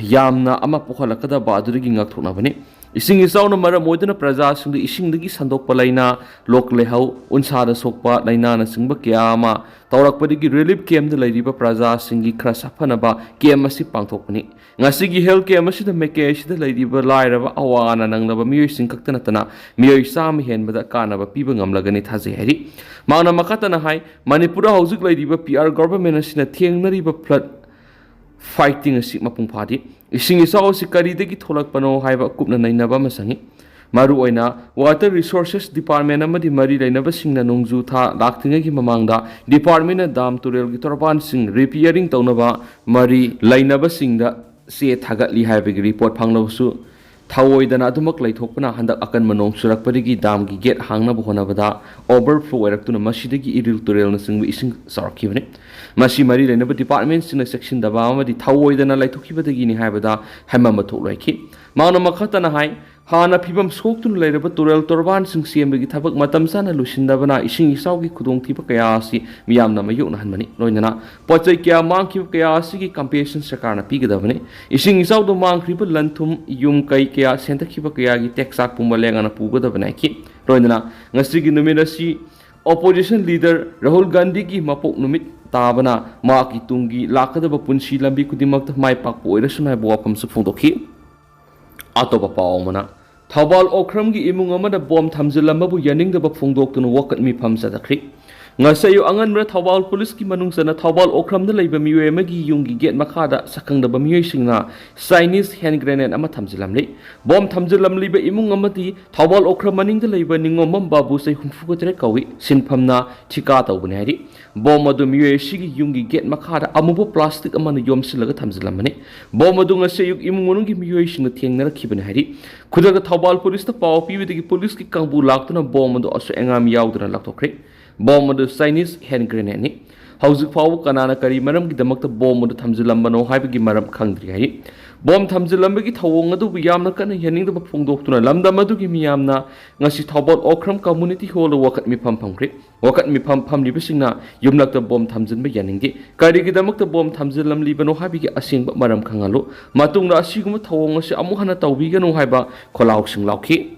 ꯌꯥꯝꯅ ꯑꯃ ꯄꯣꯛꯍꯜꯂꯛꯀꯗꯕ ꯑꯗꯨꯗꯒꯤ ꯉꯥꯛꯊꯣꯛꯅꯕꯅꯤ꯫ ꯏꯁꯤꯡ ꯏꯆꯥꯎꯅ ꯃꯔꯝ ꯑꯣꯏꯗꯨꯅ ꯄ꯭ꯔꯖꯥꯁꯤꯡꯗ ꯏꯁꯤꯡꯗꯒꯤ ꯁꯟꯗꯣꯛꯄ ꯂꯥꯏꯅꯥ, ꯂꯣꯛ ꯂꯥꯏꯍꯧ, ꯎꯟꯁꯥꯗ ꯁꯣꯛꯄ ꯂꯥꯏꯅꯥꯅꯆꯤꯡꯕ ꯀꯌꯥ ꯑꯃ ꯇꯧꯔꯛꯄꯗꯒꯤ relief campꯇ ꯂꯩꯔꯤꯕ ꯄ꯭ꯔꯖꯥꯁꯤꯡꯒꯤ ꯈꯔ ꯁꯥꯐꯅꯕ camp ꯑꯁꯤ ꯄꯥꯡꯊꯣꯛꯄꯅꯤ꯫ ꯉꯁꯤꯒꯤ health camp ꯑꯁꯤꯗ ꯃꯥꯏꯀꯩ ꯑꯁꯤꯗ ꯂꯩꯔꯤꯕ ꯂꯥꯏꯔꯕ ꯑꯋꯥ ꯑꯅꯥ ꯅꯪꯂꯕ ꯃꯤꯑꯣꯏꯁꯤꯡ ꯈꯛꯇ ꯅꯠꯇꯅ ꯃꯤꯑꯣꯏ ꯆꯥꯝꯃ ꯍꯦꯟꯕꯗ ꯀꯥꯟꯅꯕ ꯄꯤꯕ ꯉꯝꯂꯒꯅꯤ ꯊꯥꯖꯩ ꯍꯥꯏꯔꯤ꯫ ꯃꯍꯥꯛꯅ ꯃꯈꯥ ꯇꯥꯅ ꯍꯥꯏ, ꯃꯅꯤꯄꯨꯔꯗ ꯍꯧꯖꯤꯛ ꯂꯩꯔꯤꯕ PR government ꯑꯁꯤꯅ ꯊꯦꯡꯅꯔꯤꯕ flood fighting ꯑꯁꯤ ꯃꯄꯨꯡ ꯐꯥꯗꯦ꯫ ꯏꯁꯤꯡ ꯏꯆꯥꯎ ꯑꯁꯤ ꯀꯔꯤꯗꯒꯤ ꯊꯣꯛꯂꯛꯄꯅꯣ ꯍꯥꯏꯕ ꯀꯨꯞꯅ ꯅꯩꯅꯕ ꯑꯃ ꯆꯪꯏ꯫ ꯃꯔꯨꯑꯣꯏꯅ Water Resources Department ꯑꯃꯗꯤ ꯃꯔꯤ ꯂꯩꯅꯕꯁꯤꯡꯅ ꯅꯣꯡꯖꯨ ꯊꯥ ꯂꯥꯛꯇ꯭ꯔꯤꯉꯩꯒꯤ ꯃꯃꯥꯡꯗ departmentꯅ dam ꯇꯨꯔꯦꯜꯒꯤ ꯇꯣꯔꯕꯥꯟꯁꯤꯡ repairing ꯇꯧꯅꯕ ꯃꯔꯤ ꯂꯩꯅꯕꯁꯤꯡꯗ ꯆꯦ ꯊꯥꯒꯠꯂꯤ ꯍꯥꯏꯕꯒꯤ report ꯐꯪꯂꯕꯁꯨ, ꯊꯧꯑꯣꯏꯗꯅ ꯑꯗꯨꯃꯛ ꯂꯩꯊꯣꯛꯄꯅ ꯍꯟꯗꯛ ꯑꯀꯟꯕ ꯅꯣꯡ ꯆꯨꯔꯛꯄꯗꯒꯤ damꯒꯤ gate ꯍꯥꯡꯅꯕ ꯍꯣꯠꯅꯕꯗ overflow ꯑꯣꯏꯔꯛꯇꯨꯅ ꯃꯁꯤꯗꯒꯤ ꯏꯔꯤꯜ ꯇꯨꯔꯦꯜꯅꯆꯤꯡꯕ ꯏꯁꯤꯡ ꯆꯥꯎꯔꯛꯈꯤꯕꯅꯤ꯫ ꯃꯁꯤ ꯃꯔꯤ ꯂꯩꯅꯕ departmentꯁꯤꯡꯅ ꯆꯦꯛꯁꯤꯟꯗꯕ ꯑꯃꯗꯤ ꯊꯧꯑꯣꯏꯗꯅ ꯂꯩꯊꯣꯛꯈꯤꯕꯗꯒꯤꯅꯤ ꯍꯥꯏꯕꯗ ꯍꯥꯏꯃꯟꯕ ꯊꯣꯛꯂꯣꯏꯈꯤ꯫ ꯃꯍꯥꯛꯅ ꯃꯈꯥ ꯇꯥꯅ ꯍꯥꯏ, ꯍꯥꯟꯅ ꯐꯤꯕꯝ ꯁꯣꯛꯇꯨꯅ ꯂꯩꯔꯕ ꯇꯨꯔꯦꯜ ꯇꯣꯔꯕꯥꯟꯁꯤꯡ ꯁꯦꯝꯕꯒꯤ ꯊꯕꯛ ꯃꯇꯝ ꯆꯥꯅ ꯂꯣꯏꯁꯤꯟꯗꯕꯅ ꯏꯁꯤꯡ ꯏꯆꯥꯎꯒꯤ ꯈꯨꯗꯣꯡꯊꯤꯕ ꯀꯌꯥ ꯑꯁꯤ ꯃꯤꯌꯥꯝꯅ ꯃꯥꯌꯣꯛꯅꯍꯟꯕꯅꯤ꯫ ꯂꯣꯏꯅꯅ ꯄꯣꯠ ꯆꯩ ꯀꯌꯥ ꯃꯥꯡꯈꯤꯕ ꯀꯌꯥ ꯑꯁꯤꯒꯤ compensation ꯁꯔꯀꯥꯔꯅ ꯄꯤꯒꯗꯕꯅꯤ꯫ ꯏꯁꯤꯡ ꯏꯆꯥꯎꯗ ꯃꯥꯡꯈ꯭ꯔꯤꯕ ꯂꯟ ꯊꯨꯝ, ꯌꯨꯝ ꯀꯩ ꯀꯌꯥ, ꯁꯦꯟꯊꯈꯤꯕ ꯀꯌꯥꯒꯤ ꯇꯦꯛꯆꯥꯛ ꯄꯨꯝꯕ ꯂꯦꯡꯉꯅ ꯄꯨꯒꯗꯕꯅꯤ ꯍꯥꯏꯈꯤ꯫ ꯂꯣꯏꯅꯅ ꯉꯁꯤꯒꯤ ꯅꯨꯃꯤꯠ ꯑꯁꯤ opposition leader ꯔꯥꯍꯨꯜ ꯒꯥꯟꯙꯤꯒꯤ ꯃꯄꯣꯛ ꯅꯨꯃꯤꯠ ꯇꯥꯕꯅ ꯃꯍꯥꯛꯀꯤ ꯇꯨꯡꯒꯤ ꯂꯥꯛꯀꯗꯕ ꯄꯨꯟꯁꯤ ꯂꯝꯕꯤ ꯈꯨꯗꯤꯡꯃꯛꯇ ꯃꯥꯏ ꯄꯥꯛꯄ ꯑꯣꯏꯔꯁꯅꯨ ꯍꯥꯏꯕ ꯋꯥꯐꯝꯁꯨ ꯐꯣꯡꯗꯣꯛꯈꯤ꯫ ꯑꯇꯣꯞꯄ ꯄꯥꯎ ꯑꯃꯅ, ꯊꯧꯕꯥꯜ ꯑꯣꯀ꯭ꯔꯝꯒꯤ ꯏꯃꯨꯡ ꯑꯃꯗ ꯕꯣꯝ ꯊꯝꯖꯤꯜꯂꯝꯕꯕꯨ ꯌꯥꯅꯤꯡꯗꯕ ꯐꯣꯡꯗꯣꯛꯇꯨꯅ ꯋꯥꯀꯠ ꯃꯤꯐꯝ ꯆꯠꯊꯈ꯭ꯔꯤ꯫ ꯉꯁꯤ ꯑꯌꯨꯛ ꯑꯉꯟꯕꯗ ꯊꯧꯕꯥꯜ ꯄꯨꯂꯤꯁꯀꯤ ꯃꯅꯨꯡ ꯆꯟꯅ ꯊꯧꯕꯥꯜ ꯑꯣꯀ꯭ꯔꯝꯗ ꯂꯩꯕ ꯃꯤꯑꯣꯏ ꯑꯃꯒꯤ ꯌꯨꯝꯒꯤ ꯒꯦꯠ ꯃꯈꯥꯗ ꯁꯛꯈꯪꯗꯕ ꯃꯤꯑꯣꯏꯁꯤꯡꯅ Chinese hand grenade ꯑꯃ ꯊꯝꯖꯤꯜꯂꯝꯂꯤ꯫ ꯕꯣꯝ ꯊꯝꯖꯤꯜꯂꯝꯂꯤꯕ ꯏꯃꯨꯡ ꯑꯃꯗꯤ ꯊꯧꯕꯥꯜ ꯑꯣꯀ꯭ꯔꯝ ꯃꯅꯤꯡꯗ ꯂꯩꯕ ꯅꯤꯉꯣꯝꯕꯝ ꯕꯥꯕꯨ, ꯆꯍꯤ ꯍꯨꯝꯐꯨꯒ ꯇꯔꯦꯠ ꯀꯧꯏ꯫ ꯁꯤꯟꯐꯝꯅ ꯊꯤꯀꯥ ꯇꯧꯕꯅꯤ ꯍꯥꯏꯔꯤ꯫ ꯕꯣꯝ ꯑꯗꯨ ꯃꯤꯑꯣꯏ ꯑꯁꯤꯒꯤ ꯌꯨꯝꯒꯤ ꯒꯦꯠ ꯃꯈꯥꯗ ꯑꯃꯨꯕ plastic ꯑꯃꯅ ꯌꯣꯝꯁꯤꯜꯂꯒ ꯊꯝꯖꯤꯜꯂꯝꯕꯅꯤ꯫ ꯕꯣꯝ ꯑꯗꯨ ꯉꯁꯤ ꯑꯌꯨꯛ ꯏꯃꯨꯡ ꯃꯅꯨꯡꯒꯤ ꯃꯤꯑꯣꯏꯁꯤꯡꯅ ꯊꯦꯡꯅꯔꯛꯈꯤꯕꯅꯤ ꯍꯥꯏꯔꯤ꯫ ꯈꯨꯗꯛꯇ ꯊꯧꯕꯥꯜ ꯄꯨꯂꯤꯁꯇ ꯄꯥꯎ ꯄꯤꯕꯗꯒꯤ ꯄꯨꯂꯤꯁꯀꯤ ꯀꯥꯡꯕꯨ ꯂꯥꯛꯇꯨꯅ ꯕꯣꯝ ꯑꯗꯨ ꯑꯁꯣꯏ ꯑꯉꯥꯝ ꯌꯥꯎꯗꯅ ꯂꯧꯊꯣꯛꯈ꯭ꯔꯦ꯫ ꯕꯣꯝ ꯑꯗꯨ Chinese hand grenade ꯅꯤ꯫ ꯍꯧꯖꯤꯛ ꯐꯥꯎꯕ ꯀꯅꯥꯅ ꯀꯔꯤ ꯃꯔꯝꯒꯤꯗꯃꯛꯇ ꯕꯣꯝ ꯑꯗꯨ ꯊꯝꯖꯤꯜꯂꯝꯕꯅꯣ ꯍꯥꯏꯕꯒꯤ ꯃꯔꯝ ꯈꯪꯗ꯭ꯔꯤ ꯍꯥꯏꯔꯤ꯫ ꯕꯣꯝ ꯊꯝꯖꯤꯜꯂꯝꯕꯒꯤ ꯊꯧꯑꯣꯡ ꯑꯗꯨꯕꯨ ꯌꯥꯝꯅ ꯀꯟꯅ ꯌꯥꯅꯤꯡꯗꯕ ꯐꯣꯡꯗꯣꯛꯇꯨꯅ ꯂꯝꯗꯝ ꯑꯗꯨꯒꯤ ꯃꯤꯌꯥꯝꯅ ꯉꯁꯤ ꯊꯧꯕꯥꯜ ꯑꯣꯀ꯭ꯔꯝ community hall ꯗ ꯋꯥꯀꯠ ꯃꯤꯐꯝ ꯐꯝꯈ꯭ꯔꯦ꯫ ꯋꯥꯀꯠ ꯃꯤꯐꯝ ꯐꯝꯂꯤꯕꯁꯤꯡꯅ ꯌꯨꯝꯂꯛꯇ ꯕꯣꯝ ꯊꯝꯖꯤꯟꯕ ꯌꯥꯅꯤꯡꯗꯦ꯫ ꯀꯔꯤꯒꯤꯗꯃꯛꯇ ꯕꯣꯝ ꯊꯝꯖꯤꯜꯂꯝꯂꯤꯕꯅꯣ ꯍꯥꯏꯕꯒꯤ ꯑꯁꯦꯡꯕ ꯃꯔꯝ ꯈꯪꯍꯜꯂꯨ꯫ ꯃꯇꯨꯡꯗ ꯑꯁꯤꯒꯨꯝꯕ ꯊꯧꯑꯣꯡ ꯑꯁꯤ ꯑꯃꯨꯛ ꯍꯟꯅ ꯇꯧꯕꯤꯒꯅꯨ ꯍꯥꯏꯕ ꯈꯣꯜꯂꯥꯎꯁꯤꯡ ꯂꯥꯎꯈꯤ꯫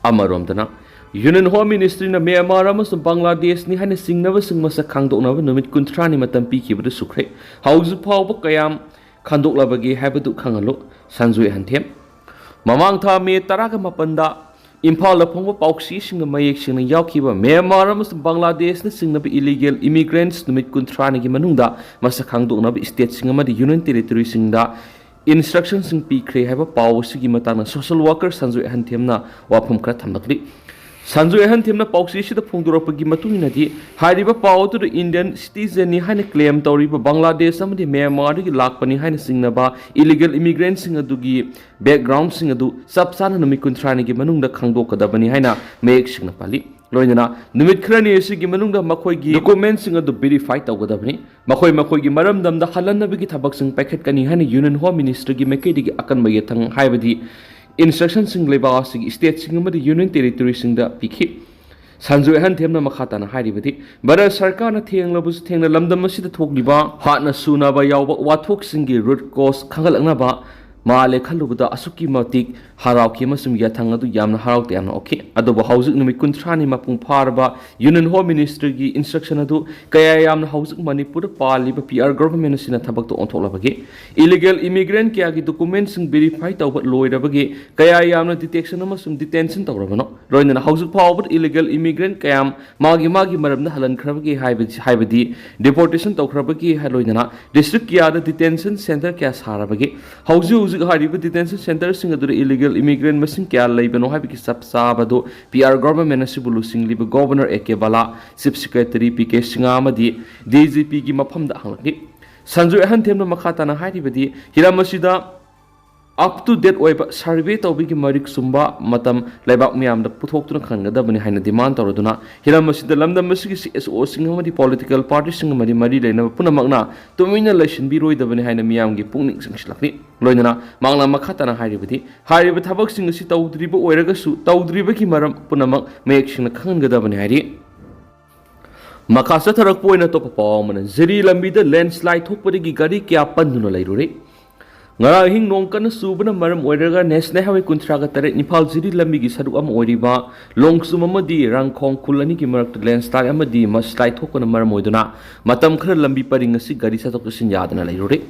ꯑꯃꯔꯣꯝꯗꯅ, Union Home Ministry ꯅ ꯃ꯭ꯌꯥꯟꯃꯥꯔ ꯑꯃꯁꯨꯡ ꯕꯪꯒ꯭ꯂꯥꯗꯦꯁꯅꯤ ꯍꯥꯏꯅ ꯆꯤꯡꯅꯕꯁꯤꯡ ꯃꯁꯛ ꯈꯪꯗꯣꯛꯅꯕ ꯅꯨꯃꯤꯠ ꯀꯨꯟꯊ꯭ꯔꯥꯅꯤ ꯃꯇꯝ ꯄꯤꯈꯤꯕꯗꯨ ꯁꯨꯈ꯭ꯔꯦ꯫ ꯍꯧꯖꯤꯛ ꯐꯥꯎꯕ ꯀꯌꯥꯝ ꯈꯟꯗꯣꯛꯂꯕꯒꯦ ꯍꯥꯏꯕꯗꯨ ꯈꯪꯍꯜꯂꯨ꯫ ꯁꯟꯖꯣꯏ ꯍꯟꯊꯦꯝ꯫ ꯃꯃꯥꯡ ꯊꯥ ꯃꯦ ꯇꯔꯥꯒ ꯃꯥꯄꯟꯗ ꯏꯝꯐꯥꯜꯗ ꯐꯣꯡꯕ ꯄꯥꯎꯆꯦꯁꯤꯡꯗ ꯃꯌꯦꯛ ꯁꯦꯡꯅ ꯌꯥꯎꯈꯤꯕ ꯃ꯭ꯌꯥꯟꯃꯥꯔ ꯑꯃꯁꯨꯡ ꯕꯪꯒ꯭ꯂꯥꯗꯦꯁꯅ ꯆꯤꯡꯅꯕ illegal immigrants ꯅꯨꯃꯤꯠ ꯀꯨꯟꯊ꯭ꯔꯥꯅꯤꯒꯤ ꯃꯅꯨꯡꯗ ꯃꯁꯛ ꯈꯪꯗꯣꯛꯅꯕ state ꯁꯤꯡ ꯑꯃꯗꯤ Union Territory ꯁꯤꯡꯗ instruction ꯁꯤꯡ ꯄꯤꯈ꯭ꯔꯦ ꯍꯥꯏꯕ ꯄꯥꯎ ꯑꯁꯤꯒꯤ ꯃꯇꯥꯡꯗ social worker ꯁꯟꯖꯣꯏ ꯑꯍꯟꯊꯦꯝꯅ ꯋꯥꯐꯝ ꯈꯔ ꯊꯝꯂꯛꯂꯤ꯫ ꯁꯟꯖꯣꯏ ꯑꯍꯟꯊꯦꯝꯅ ꯄꯥꯎꯆꯦ ꯑꯁꯤꯗ ꯐꯣꯡꯗꯣꯔꯛꯄꯒꯤ ꯃꯇꯨꯡ ꯏꯟꯅꯗꯤ, ꯍꯥꯏꯔꯤꯕ ꯄꯥꯎ ꯑꯗꯨꯗ Indian citizen ꯅꯤ ꯍꯥꯏꯅ claim ꯇꯧꯔꯤꯕ ꯕꯪꯒ꯭ꯂꯥꯗꯦꯁ ꯑꯃꯗꯤ ꯃ꯭ꯌꯥꯟꯃꯥꯔꯗꯒꯤ ꯂꯥꯛꯄꯅꯤ ꯍꯥꯏꯅ ꯆꯤꯡꯅꯕ illegal immigrant ꯁꯤꯡ ꯑꯗꯨꯒꯤ background ꯁꯤꯡ ꯑꯗꯨ ꯆꯞ ꯆꯥꯅ ꯅꯨꯃꯤꯠ ꯀꯨꯟꯊ꯭ꯔꯥꯅꯤꯒꯤ ꯃꯅꯨꯡꯗ ꯈꯪꯗꯣꯛꯀꯗꯕꯅꯤ ꯍꯥꯏꯅ ꯃꯌꯦꯛ ꯁꯦꯡꯅ ꯄꯜꯂꯤ꯫ ꯂꯣꯏꯅꯅ ꯅꯨꯃꯤꯠ ꯈꯔꯅꯤ ꯑꯁꯤꯒꯤ ꯃꯅꯨꯡꯗ ꯃꯈꯣꯏꯒꯤ document ꯁꯤꯡ ꯑꯗꯨ verify ꯇꯧꯒꯗꯕꯅꯤ꯫ ꯃꯈꯣꯏ ꯃꯈꯣꯏꯒꯤ ꯃꯔꯝꯗꯝꯗ ꯍꯜꯍꯟꯅꯕꯒꯤ ꯊꯕꯛꯁꯤꯡ ꯄꯥꯏꯈꯠꯀꯅꯤ ꯍꯥꯏꯅ Union Home Ministry ꯒꯤ ꯃꯥꯏꯀꯩꯗꯒꯤ ꯑꯀꯟꯕ ꯌꯥꯊꯪ, ꯍꯥꯏꯕꯗꯤ instructionꯁꯤꯡ ꯂꯩꯕꯥꯛ ꯑꯁꯤꯒꯤ stateꯁꯤꯡ ꯑꯃꯗꯤ union territoryꯁꯤꯡꯗ ꯄꯤꯈꯤ꯫ ꯁꯟꯖꯣꯏ ꯑꯍꯟꯊꯦꯝꯅ ꯃꯈꯥ ꯇꯥꯅ ꯍꯥꯏꯔꯤꯕꯗꯤ, ꯚꯥꯔꯠ ꯁꯔꯀꯥꯔꯅ ꯊꯦꯡꯂꯕꯁꯨ ꯊꯦꯡꯅ ꯂꯝꯗꯝ ꯑꯁꯤꯗ ꯊꯣꯛꯂꯤꯕ ꯍꯥꯠꯅ ꯁꯨꯅꯕ ꯌꯥꯎꯕ ꯋꯥꯊꯣꯛꯁꯤꯡꯒꯤ root cause ꯈꯪꯒꯠꯂꯛꯅꯕ ꯃꯥꯜꯂꯦ ꯈꯜꯂꯨꯕꯗ ꯑꯁꯨꯛꯀꯤ ꯃꯇꯤꯛ ꯍꯔꯥꯎꯈꯤ ꯑꯃꯁꯨꯡ ꯌꯥꯊꯪ ꯑꯗꯨ ꯌꯥꯝꯅ ꯍꯔꯥꯎ ꯇꯌꯥꯝꯅ ꯑꯣꯛꯈꯤ꯫ ꯑꯗꯨꯕꯨ ꯍꯧꯖꯤꯛ ꯅꯨꯃꯤꯠ ꯀꯨꯟꯊ꯭ꯔꯥꯅꯤ ꯃꯄꯨꯡ ꯐꯥꯔꯕ Union Home Ministerꯒꯤ instruction ꯑꯗꯨ ꯀꯌꯥ ꯌꯥꯝꯅ ꯍꯧꯖꯤꯛ ꯃꯅꯤꯄꯨꯔꯗ ꯄꯥꯜꯂꯤꯕ P R government ꯑꯁꯤꯅ ꯊꯕꯛꯇ ꯑꯣꯟꯊꯣꯛꯂꯕꯒꯦ? Illegal immigrant ꯀꯌꯥꯒꯤ documentꯁꯤꯡ verify ꯇꯧꯕ ꯂꯣꯏꯔꯕꯒꯦ? ꯀꯌꯥ ꯌꯥꯝꯅ detection ꯑꯃꯁꯨꯡ detention ꯇꯧꯔꯕꯅꯣ? ꯂꯣꯏꯅꯅ ꯍꯧꯖꯤꯛ ꯐꯥꯎꯕꯗ illegal immigrant ꯀꯌꯥꯝ ꯃꯥꯒꯤ ꯃꯥꯒꯤ ꯃꯔꯝꯗ ꯍꯜꯍꯟꯈ꯭ꯔꯕꯒꯦ ꯍꯥꯏꯕꯗꯤ, ꯍꯥꯏꯕꯗꯤ deportation ꯇꯧꯈ꯭ꯔꯕꯒꯦ ꯍꯥꯏ-, ꯂꯣꯏꯅꯅ district ꯀꯌꯥꯗ detention centre ꯀꯌꯥ ꯁꯥꯔꯕꯒꯦ? ꯍꯧꯖꯤꯛ ꯍꯧꯖꯤꯛ ꯍꯥꯏꯔꯤꯕ detention centreꯁꯤꯡ ꯑꯗꯨꯗ illegal immigrant ꯃꯁꯤꯡ ꯀꯌꯥ ꯂꯩꯕꯅꯣ ꯍꯥꯏꯕꯒꯤ ꯆꯞ ꯆꯥꯕꯗꯨ P R government ꯑꯁꯤꯕꯨ ꯂꯨꯆꯤꯡꯂꯤꯕ Governor A K Bhalla, Chief Secretary P K Singha ꯑꯃꯗꯤ D G Pꯒꯤ ꯃꯐꯝꯗ ꯍꯪꯂꯛꯂꯤ꯫ ꯁꯟꯖꯣꯏ ꯑꯍꯟꯊꯦꯝꯅ ꯃꯈꯥ ꯇꯥꯅ ꯍꯥꯏꯔꯤꯕꯗꯤ, ꯍꯤꯔꯝ ꯑꯁꯤꯗ up to date ꯑꯣꯏꯕ survey ꯇꯧꯕꯒꯤ ꯃꯔꯤꯛ ꯆꯨꯝꯕ ꯃꯇꯝ ꯂꯩꯕꯥꯛ ꯃꯤꯌꯥꯝꯗ ꯄꯨꯊꯣꯛꯇꯨꯅ ꯈꯪꯒꯗꯕꯅꯤ ꯍꯥꯏꯅ demand ꯇꯧꯔꯗꯨꯅ, ꯍꯤꯔꯝ ꯑꯁꯤꯗ ꯂꯝꯗꯝ ꯑꯁꯤꯒꯤ C S Oꯁꯤꯡ ꯑꯃꯗꯤ political partyꯁꯤꯡ ꯑꯃꯗꯤ ꯃꯔꯤ ꯂꯩꯅꯕ ꯄꯨꯝꯅꯃꯛꯅ ꯇꯨꯃꯤꯟꯅ ꯂꯩꯁꯤꯟꯕꯤꯔꯣꯏꯗꯕꯅꯤ ꯍꯥꯏꯅ ꯃꯤꯌꯥꯝꯒꯤ ꯄꯨꯛꯅꯤꯡ ꯆꯤꯡꯁꯤꯜꯂꯛꯂꯤ꯫ ꯂꯣꯏꯅꯅ ꯃꯍꯥꯛꯅ ꯃꯈꯥ ꯇꯥꯅ ꯍꯥꯏꯔꯤꯕꯗꯤ, ꯍꯥꯏꯔꯤꯕ ꯊꯕꯛꯁꯤꯡ ꯑꯁꯤ ꯇꯧꯗ꯭ꯔꯤꯕ ꯑꯣꯏꯔꯒꯁꯨ ꯇꯧꯗ꯭ꯔꯤꯕꯒꯤ ꯃꯔꯝ ꯄꯨꯝꯅꯃꯛ ꯃꯌꯦꯛ ꯁꯦꯡꯅ ꯈꯪꯍꯟꯒꯗꯕꯅꯤ ꯍꯥꯏꯔꯤ꯫ ꯃꯈꯥ ꯆꯠꯊꯔꯛꯄ ꯑꯣꯏꯅ ꯑꯇꯣꯞꯄ ꯄꯥꯎ ꯑꯃꯅ, ꯖꯤꯔꯤ ꯂꯝꯕꯤꯗ landslide ꯊꯣꯛꯄꯗꯒꯤ ꯒꯥꯔꯤ ꯀꯌꯥ ꯄꯟꯗꯨꯅ ꯂꯩꯔꯨꯔꯦ꯫ ꯉꯔꯥꯡ ꯑꯍꯤꯡ ꯅꯣꯡ ꯀꯟꯅ ꯆꯨꯕꯅ ꯃꯔꯝ ꯑꯣꯏꯔꯒ National Highway ꯀꯨꯟꯊ꯭ꯔꯥꯒ ꯇꯔꯦꯠ ꯏꯝꯐꯥꯜ ꯖꯤꯔꯤ ꯂꯝꯕꯤꯒꯤ ꯁꯔꯨꯛ ꯑꯃ ꯑꯣꯏꯔꯤꯕ ꯂꯣꯡꯆꯨꯝ ꯑꯃꯗꯤ ꯔꯪꯈꯣꯡ ꯈꯨꯜ ꯑꯅꯤꯒꯤ ꯃꯔꯛꯇ landslide ꯑꯃꯗꯤ mudslide ꯊꯣꯛꯄꯅ ꯃꯔꯝ ꯑꯣꯏꯗꯨꯅ ꯃꯇꯝ ꯈꯔ ꯂꯝꯕꯤ ꯄꯔꯤꯡ ꯑꯁꯤ ꯒꯥꯔꯤ ꯆꯠꯊꯣꯛ ꯆꯠꯁꯤꯟ ꯌꯥꯗꯅ ꯂꯩꯔꯨꯔꯦ꯫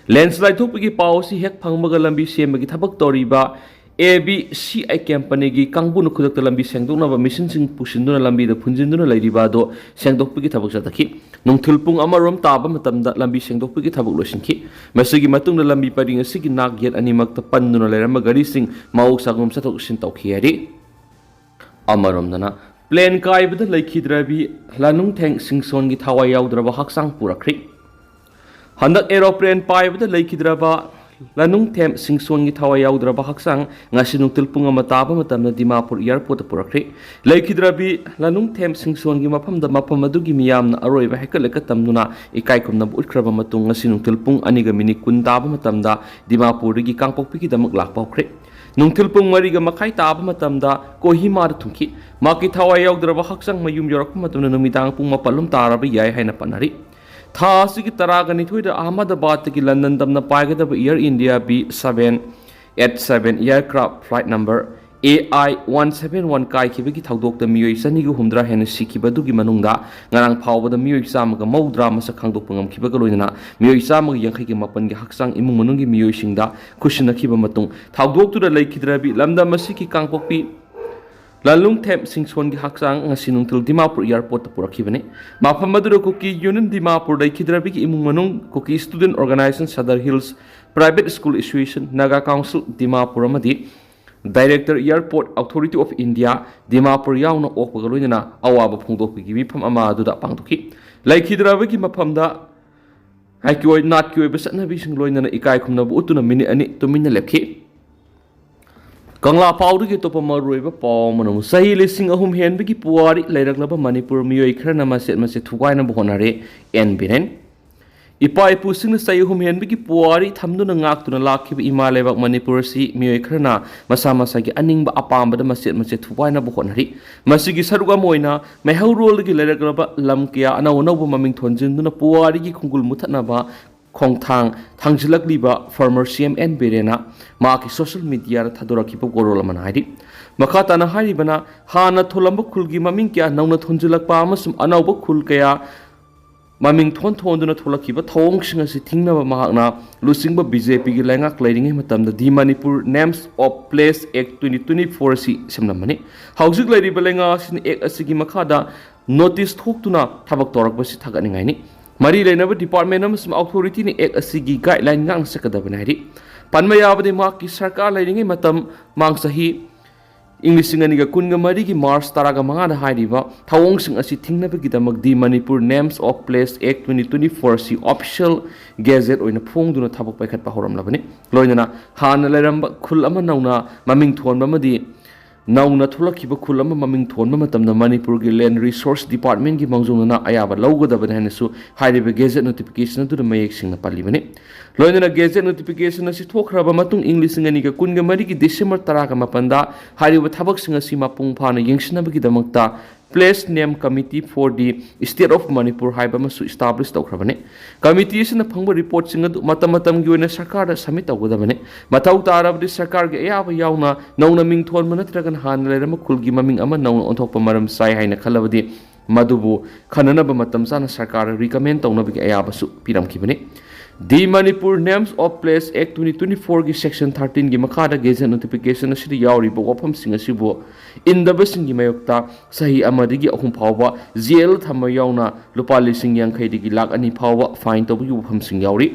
Landslide ꯊꯣꯛꯄꯒꯤ ꯄꯥꯎ ꯑꯁꯤ ꯍꯦꯛ ꯐꯪꯕꯒ ꯂꯝꯕꯤ ꯁꯦꯝꯕꯒꯤ ꯊꯕꯛ ꯇꯧꯔꯤꯕ A B C I companyꯒꯤ ꯀꯥꯡꯕꯨꯅ ꯈꯨꯗꯛꯇ ꯂꯝꯕꯤ ꯁꯦꯡꯗꯣꯛꯅꯕ machineꯁꯤꯡ ꯄꯨꯁꯤꯟꯗꯨꯅ ꯂꯝꯕꯤꯗ ꯐꯨꯟꯖꯤꯟꯗꯨꯅ ꯂꯩꯔꯤꯕ ꯑꯗꯨ ꯁꯦꯡꯗꯣꯛꯄꯒꯤ ꯊꯕꯛ ꯆꯠꯊꯈꯤ꯫ ꯅꯨꯡꯊꯤꯜ ꯄꯨꯡ ꯑꯃꯔꯣꯝ ꯇꯥꯕ ꯃꯇꯝꯗ ꯂꯝꯕꯤ ꯁꯦꯡꯗꯣꯛꯄꯒꯤ ꯊꯕꯛ ꯂꯣꯏꯁꯤꯟꯈꯤ꯫ ꯃꯁꯤꯒꯤ ꯃꯇꯨꯡꯗ ꯂꯝꯕꯤ ꯄꯔꯤꯡ ꯑꯁꯤꯒꯤ ꯅꯥꯛ ꯌꯦꯠ ꯑꯅꯤꯃꯛꯇ ꯄꯟꯗꯨꯅ ꯂꯩꯔꯝꯕ ꯒꯥꯔꯤꯁꯤꯡ ꯃꯑꯣꯡ ꯆꯥꯡꯒꯨꯝ ꯆꯠꯊꯣꯛ ꯆꯠꯁꯤꯟ ꯇꯧꯈꯤ ꯍꯥꯏꯔꯤ꯫ ꯑꯃꯔꯣꯝꯗꯅ, plane ꯀꯥꯏꯕꯗ ꯂꯩꯈꯤꯗ꯭ꯔꯕꯤ ꯂꯥꯅꯨꯡꯊꯦꯡ ꯁꯤꯡꯁꯣꯟꯒꯤ ꯊꯋꯥꯏ ꯌꯥꯎꯗ꯭ꯔꯕ ꯍꯛꯆꯥꯡ ꯄꯨꯔꯛꯈ꯭ꯔꯦ꯫ ꯍꯟꯗꯛ aeroplane ꯄꯥꯏꯕꯗ ꯂꯩꯈꯤꯗ꯭ꯔꯕ ꯂꯥꯅꯨꯡꯊꯦꯝ ꯁꯤꯡꯁꯣꯟꯒꯤ ꯊꯋꯥꯏ ꯌꯥꯎꯗ꯭ꯔꯕ ꯍꯛꯆꯥꯡ ꯉꯁꯤ ꯅꯨꯡꯊꯤꯜ ꯄꯨꯡ ꯑꯃ ꯇꯥꯕ ꯃꯇꯝꯗ ꯗꯤꯃꯥꯄꯨꯔ airportꯇ ꯄꯨꯔꯛꯈ꯭ꯔꯦ꯫ ꯂꯩꯈꯤꯗ꯭ꯔꯕꯤ ꯂꯥꯅꯨꯡꯊꯦꯝ ꯁꯤꯡꯁꯣꯟꯒꯤ ꯃꯐꯝꯗ ꯃꯐꯝ ꯑꯗꯨꯒꯤ ꯃꯤꯌꯥꯝꯅ ꯑꯔꯣꯏꯕ ꯍꯩꯀꯠ ꯂꯩꯀꯠ ꯇꯝꯗꯨꯅ ꯏꯀꯥꯏ ꯈꯨꯝꯅꯕ ꯎꯠꯈ꯭ꯔꯕ ꯃꯇꯨꯡ, ꯉꯁꯤ ꯅꯨꯡꯊꯤꯜ ꯄꯨꯡ ꯑꯅꯤꯒ minute ꯀꯨꯟ ꯇꯥꯕ ꯃꯇꯝꯗ ꯗꯤꯃꯥꯄꯨꯔꯗꯒꯤ ꯀꯥꯡꯄꯣꯛꯄꯤꯒꯤꯗꯃꯛ ꯂꯥꯛꯄ ꯍꯧꯈ꯭ꯔꯦ꯫ ꯅꯨꯡꯊꯤꯜ ꯄꯨꯡ ꯃꯔꯤꯒ ꯃꯈꯥꯏ ꯇꯥꯕ ꯃꯇꯝꯗ ꯀꯣꯍꯤꯃꯥꯗ ꯊꯨꯡꯈꯤ꯫ ꯃꯍꯥꯛꯀꯤ ꯊꯋꯥꯏ ꯌꯥꯎꯗ꯭ꯔꯕ ꯍꯛꯆꯥꯡ ꯃꯌꯨꯝ ꯌꯧꯔꯛꯄ ꯃꯇꯝꯗ ꯅꯨꯃꯤꯗꯥꯡ ꯄꯨꯡ ꯃꯥꯄꯜ ꯂꯣꯝ ꯇꯥꯔꯕ ꯌꯥꯏ ꯍꯥꯏꯅ ꯄꯥꯅꯔꯤ꯫ ꯊꯥ ꯑꯁꯤꯒꯤ ꯇꯔꯥꯒ ꯅꯤꯊꯣꯏꯗ ꯑꯍꯃꯗꯕꯥꯗꯇꯒꯤ ꯂꯟꯗꯟ ꯇꯝꯅ ꯄꯥꯏꯒꯗꯕ Air India B seven eight seven aircraft flight number A I one seven one ꯀꯥꯏꯈꯤꯕꯒꯤ ꯊꯧꯗꯣꯛꯇ ꯃꯤꯑꯣꯏ ꯆꯅꯤꯒ ꯍꯨꯝꯗ꯭ꯔꯥ ꯍꯦꯟꯅ ꯁꯤꯈꯤꯕ ꯑꯗꯨꯒꯤ ꯃꯅꯨꯡꯗ ꯉꯔꯥꯡ ꯐꯥꯎꯕꯗ ꯃꯤꯑꯣꯏ ꯆꯥꯝꯃꯒ ꯃꯧꯗ꯭ꯔꯥ ꯃꯁꯛ ꯈꯪꯗꯣꯛꯄ ꯉꯝꯈꯤꯕꯒ ꯂꯣꯏꯅꯅ ꯃꯤꯑꯣꯏ ꯆꯥꯝꯃꯒ ꯌꯥꯡꯈꯩꯒ ꯃꯥꯄꯟꯒꯤ ꯍꯛꯆꯥꯡ ꯏꯃꯨꯡ ꯃꯅꯨꯡꯒꯤ ꯃꯤꯑꯣꯏꯁꯤꯡꯗ ꯈꯨꯠꯁꯤꯟꯅꯈꯤꯕ ꯃꯇꯨꯡ ꯊꯧꯗꯣꯛꯇꯨꯗ ꯂꯩꯈꯤꯗ꯭ꯔꯕꯤ ꯂꯝꯗꯝ ꯑꯁꯤꯒꯤ ꯀꯥꯡꯄꯣꯛꯄꯤ ꯂꯥꯂꯨꯡꯊꯦꯝ ꯁꯤꯡꯁꯣꯟꯒꯤ ꯍꯛꯆꯥꯡ ꯉꯁꯤ ꯅꯨꯡꯊꯤꯜ ꯗꯤꯃꯥꯄꯨꯔ ꯑꯦꯌꯔꯄꯣꯔꯠꯇ ꯄꯨꯔꯛꯈꯤꯕꯅꯤ꯫ ꯃꯐꯝ ꯑꯗꯨꯗ ꯀꯨꯀꯤ ꯌꯨꯅꯤꯌꯟ ꯗꯤꯃꯥꯄꯨꯔ ꯂꯩꯈꯤꯗ꯭ꯔꯕꯤꯒꯤ ꯏꯃꯨꯡ ꯃꯅꯨꯡ, Kuki student organisation, Sadar hills private school association, Naga council Dimapur ꯑꯃꯗꯤ director airport authority of India Dimapur ꯌꯥꯎꯅ ꯑꯣꯛꯄꯒ ꯂꯣꯏꯅꯅ ꯑꯋꯥꯕ ꯐꯣꯡꯗꯣꯛꯄꯒꯤ ꯃꯤꯐꯝ ꯑꯃ ꯑꯗꯨꯗ ꯄꯥꯡꯊꯣꯛꯈꯤ꯫ ꯂꯩꯈꯤꯗ꯭ꯔꯕꯒꯤ ꯃꯐꯝꯗ ꯍꯥꯏꯀꯤ ꯑꯣꯏ-, ꯅꯥꯠꯀꯤ ꯑꯣꯏꯕ ꯆꯠꯅꯕꯤꯁꯤꯡ ꯂꯣꯏꯅꯅ ꯏꯀꯥꯏ ꯈꯨꯝꯅꯕ ꯎꯠꯇꯨꯅ ꯃꯤꯅꯤꯠ ꯑꯅꯤ ꯇꯨꯃꯤꯟꯅ ꯂꯦꯞꯈꯤ꯫ ꯀꯪꯂꯥ ꯄꯥꯎꯗꯒꯤ ꯑꯇꯣꯞꯄ ꯃꯔꯨꯑꯣꯏꯕ ꯄꯥꯎ ꯑꯃꯅ ꯑꯃꯨꯛ ꯆꯍꯤ ꯂꯤꯁꯤꯡ ꯑꯍꯨꯝ ꯍꯦꯟꯕꯒꯤ ꯄꯨꯋꯥꯔꯤ ꯂꯩꯔꯛꯂꯕ ꯃꯅꯤꯄꯨꯔ ꯃꯤꯑꯣꯏ ꯈꯔꯅ ꯃꯆꯦꯠ ꯃꯆꯦꯠ ꯊꯨꯒꯥꯏꯅꯕ ꯍꯣꯠꯅꯔꯦ, ꯑꯦꯟ ꯕꯤꯔꯦꯟ꯫ ꯏꯄꯥ ꯏꯄꯨꯁꯤꯡꯅ ꯆꯍꯤ ꯑꯍꯨꯝ ꯍꯦꯟꯕꯒꯤ ꯄꯨꯋꯥꯔꯤ ꯊꯝꯗꯨꯅ ꯉꯥꯛꯇꯨꯅ ꯂꯥꯛꯈꯤꯕ ꯏꯃꯥ ꯂꯩꯕꯥꯛ ꯃꯅꯤꯄꯨꯔ ꯑꯁꯤ ꯃꯤꯑꯣꯏ ꯈꯔꯅ ꯃꯁꯥ ꯃꯁꯥꯒꯤ ꯑꯅꯤꯡꯕ ꯑꯄꯥꯝꯕꯗ ꯃꯆꯦꯠ ꯃꯆꯦꯠ ꯊꯨꯒꯥꯏꯅꯕ ꯍꯣꯠꯅꯔꯤ꯫ ꯃꯁꯤꯒꯤ ꯁꯔꯨꯛ ꯑꯃ ꯑꯣꯏꯅ ꯃꯩꯍꯧꯔꯣꯜꯗꯒꯤ ꯂꯩꯔꯛꯂꯕ ꯂꯝ ꯀꯌꯥ ꯑꯅꯧ ꯑꯅꯧꯕ ꯃꯃꯤꯡ ꯊꯣꯟꯖꯤꯟꯗꯨꯅ ꯄꯨꯋꯥꯔꯤꯒꯤ ꯈꯣꯡꯒꯨꯜ ꯃꯨꯊꯠꯅꯕ ꯈꯣꯡꯊꯥꯡ ꯊꯥꯡꯖꯤꯜꯂꯛꯂꯤꯕ former C M N ꯕꯤꯔꯦꯟꯅ ꯃꯍꯥꯛꯀꯤ social media ꯗ ꯊꯥꯗꯣꯔꯛꯈꯤꯕ ꯋꯥꯔꯣꯜ ꯑꯃꯅ ꯍꯥꯏꯔꯤ꯫ ꯃꯈꯥ ꯇꯥꯅ ꯍꯥꯏꯔꯤꯕꯅ, ꯍꯥꯟꯅ ꯊꯣꯜꯂꯝꯕ ꯈꯨꯜꯒꯤ ꯃꯃꯤꯡ ꯀꯌꯥ ꯅꯧꯅ ꯊꯣꯟꯖꯤꯜꯂꯛꯄ ꯑꯃꯁꯨꯡ ꯑꯅꯧꯕ ꯈꯨꯜ ꯀꯌꯥ ꯃꯃꯤꯡ ꯊꯣꯟ ꯊꯣꯟꯗꯨꯅ ꯊꯣꯛꯂꯛꯈꯤꯕ ꯊꯧꯑꯣꯡꯁꯤꯡ ꯑꯁꯤ ꯊꯤꯡꯅꯕ ꯃꯍꯥꯛꯅ ꯂꯨꯆꯤꯡꯕ B J P ꯒꯤ ꯂꯩꯉꯥꯛ ꯂꯩꯔꯤꯉꯩ ꯃꯇꯝꯗ The Manipur Names of Place Act twenty twenty-four ꯑꯁꯤ ꯁꯦꯝꯂꯝꯕꯅꯤ꯫ ꯍꯧꯖꯤꯛ ꯂꯩꯔꯤꯕ ꯂꯩꯉꯥꯛ ꯑꯁꯤꯅ act ꯑꯁꯤꯒꯤ ꯃꯈꯥꯗ notice ꯊꯣꯛꯇꯨꯅ ꯊꯕꯛ ꯇꯧꯔꯛꯄꯁꯤ ꯊꯥꯒꯠꯅꯤꯡꯉꯥꯏꯅꯤ꯫ ꯃꯔꯤ ꯂꯩꯅꯕ department ꯑꯃꯁꯨꯡ authority ꯅ act ꯑꯁꯤꯒꯤ guideline ꯉꯥꯛꯅ ꯆꯠꯀꯗꯕꯅꯤ ꯍꯥꯏꯔꯤ꯫ ꯄꯟꯕ ꯌꯥꯕꯗꯤ, ꯃꯍꯥꯛꯀꯤ ꯁꯔꯀꯥꯔ ꯂꯩꯔꯤꯉꯩ ꯃꯇꯝ, ꯃꯃꯥꯡ ꯆꯍꯤ, ꯏꯪ ꯂꯤꯁꯤꯡ ꯑꯅꯤꯒ ꯀꯨꯟꯒ ꯃꯔꯤꯒꯤ March ꯇꯔꯥꯒ ꯃꯉꯥꯗ ꯍꯥꯏꯔꯤꯕ ꯊꯧꯑꯣꯡꯁꯤꯡ ꯑꯁꯤ ꯊꯤꯡꯅꯕꯒꯤꯗꯃꯛ The Manipur Names of Place Act twenty twenty-four ꯑꯁꯤ official gazette ꯑꯣꯏꯅ ꯐꯣꯡꯗꯨꯅ ꯊꯕꯛ ꯄꯥꯏꯈꯠꯄ ꯍꯧꯔꯝꯂꯕꯅꯤ꯫ ꯂꯣꯏꯅꯅ ꯍꯥꯟꯅ ꯂꯩꯔꯝꯕ ꯈꯨꯜ ꯑꯃ ꯅꯧꯅ ꯃꯃꯤꯡ ꯊꯣꯟꯕ ꯑꯃꯗꯤ ꯅꯧꯅ ꯊꯣꯛꯂꯛꯈꯤꯕ ꯈꯨꯜ ꯑꯃ ꯃꯃꯤꯡ ꯊꯣꯟꯕ ꯃꯇꯝꯗ ꯃꯅꯤꯄꯨꯔꯒꯤ Land Resource Department ꯀꯤ ꯃꯥꯡꯖꯧꯅꯅ ꯑꯌꯥꯕ ꯂꯧꯒꯗꯕꯅꯤ ꯍꯥꯏꯅꯁꯨ ꯍꯥꯏꯔꯤꯕ gazette notification ꯑꯗꯨꯗ ꯃꯌꯦꯛ ꯁꯦꯡꯅ ꯄꯜꯂꯤꯕꯅꯤ꯫ ꯂꯣꯏꯅꯅ ꯒꯦꯖꯦꯠ ꯅꯣꯇꯤꯐꯤꯀꯦꯁꯟ ꯑꯁꯤ ꯊꯣꯛꯈ꯭ꯔꯕ ꯃꯇꯨꯡ, ꯏꯪ ꯂꯤꯁꯤꯡ ꯑꯅꯤꯒ ꯀꯨꯟꯒ ꯃꯔꯤꯒꯤ ꯗꯤꯁꯦꯝꯕꯔ ꯇꯔꯥꯒ ꯃꯥꯄꯟꯗ ꯍꯥꯏꯔꯤꯕ ꯊꯕꯛꯁꯤꯡ ꯑꯁꯤ ꯃꯄꯨꯡ ꯐꯥꯅ ꯌꯦꯡꯁꯤꯟꯅꯕꯒꯤꯗꯃꯛꯇ Place Name Committee for the State of Manipur ꯍꯥꯏꯕ ꯑꯃꯁꯨ establish ꯇꯧꯈ꯭ꯔꯕꯅꯤ꯫ ꯀꯃꯤꯇꯤ ꯑꯁꯤꯅ ꯐꯪꯕ ꯔꯤꯄꯣꯔꯠꯁꯤꯡ ꯑꯗꯨ ꯃꯇꯝ ꯃꯇꯝꯒꯤ ꯑꯣꯏꯅ ꯁꯔꯀꯥꯔꯗ submit ꯇꯧꯒꯗꯕꯅꯤ꯫ ꯃꯊꯧ ꯇꯥꯔꯕꯗꯤ ꯁꯔꯀꯥꯔꯒꯤ ꯑꯌꯥꯕ ꯌꯥꯎꯅ ꯅꯧꯅ ꯃꯤꯡ ꯊꯣꯟꯕ ꯅꯠꯇ꯭ꯔꯒꯅ ꯍꯥꯟꯅ ꯂꯩꯔꯝꯕ ꯈꯨꯜꯒꯤ ꯃꯃꯤꯡ ꯑꯃ ꯅꯧꯅ ꯑꯣꯟꯊꯣꯛꯄ ꯃꯔꯝ ꯆꯥꯏ ꯍꯥꯏꯅ ꯈꯜꯂꯕꯗꯤ ꯃꯗꯨꯕꯨ ꯈꯟꯅꯅꯕ ꯃꯇꯝ ꯆꯥꯅ ꯁꯔꯀꯥꯔꯗ recommend ꯇꯧꯅꯕꯒꯤ ꯑꯌꯥꯕꯁꯨ ꯄꯤꯔꯝꯈꯤꯕꯅꯤ꯫ The Manipur Names of Place Act twenty twenty-four ꯒꯤ section thirteen ꯒꯤ ꯃꯈꯥꯗ ꯒꯦꯖꯦꯠ ꯅꯣꯇꯤꯐꯤꯀꯦꯁꯟ ꯑꯁꯤꯗ ꯌꯥꯎꯔꯤꯕ ꯋꯥꯐꯝꯁꯤꯡ ꯑꯁꯤꯕꯨ ꯏꯟꯗꯕꯁꯤꯡꯒꯤ ꯃꯥꯌꯣꯛꯇ ꯆꯍꯤ ꯑꯃꯗꯒꯤ ꯑꯍꯨꯝ ꯐꯥꯎꯕ ꯖꯦꯜ ꯊꯝꯕ ꯌꯥꯎꯅ ꯂꯨꯄꯥ ꯂꯤꯁꯤꯡ ꯌꯥꯡꯈꯩꯗꯒꯤ ꯂꯥꯈ ꯑꯅꯤ ꯐꯥꯎꯕ fine ꯇꯧꯕꯒꯤ ꯋꯥꯐꯝꯁꯤꯡ ꯌꯥꯎꯔꯤ꯫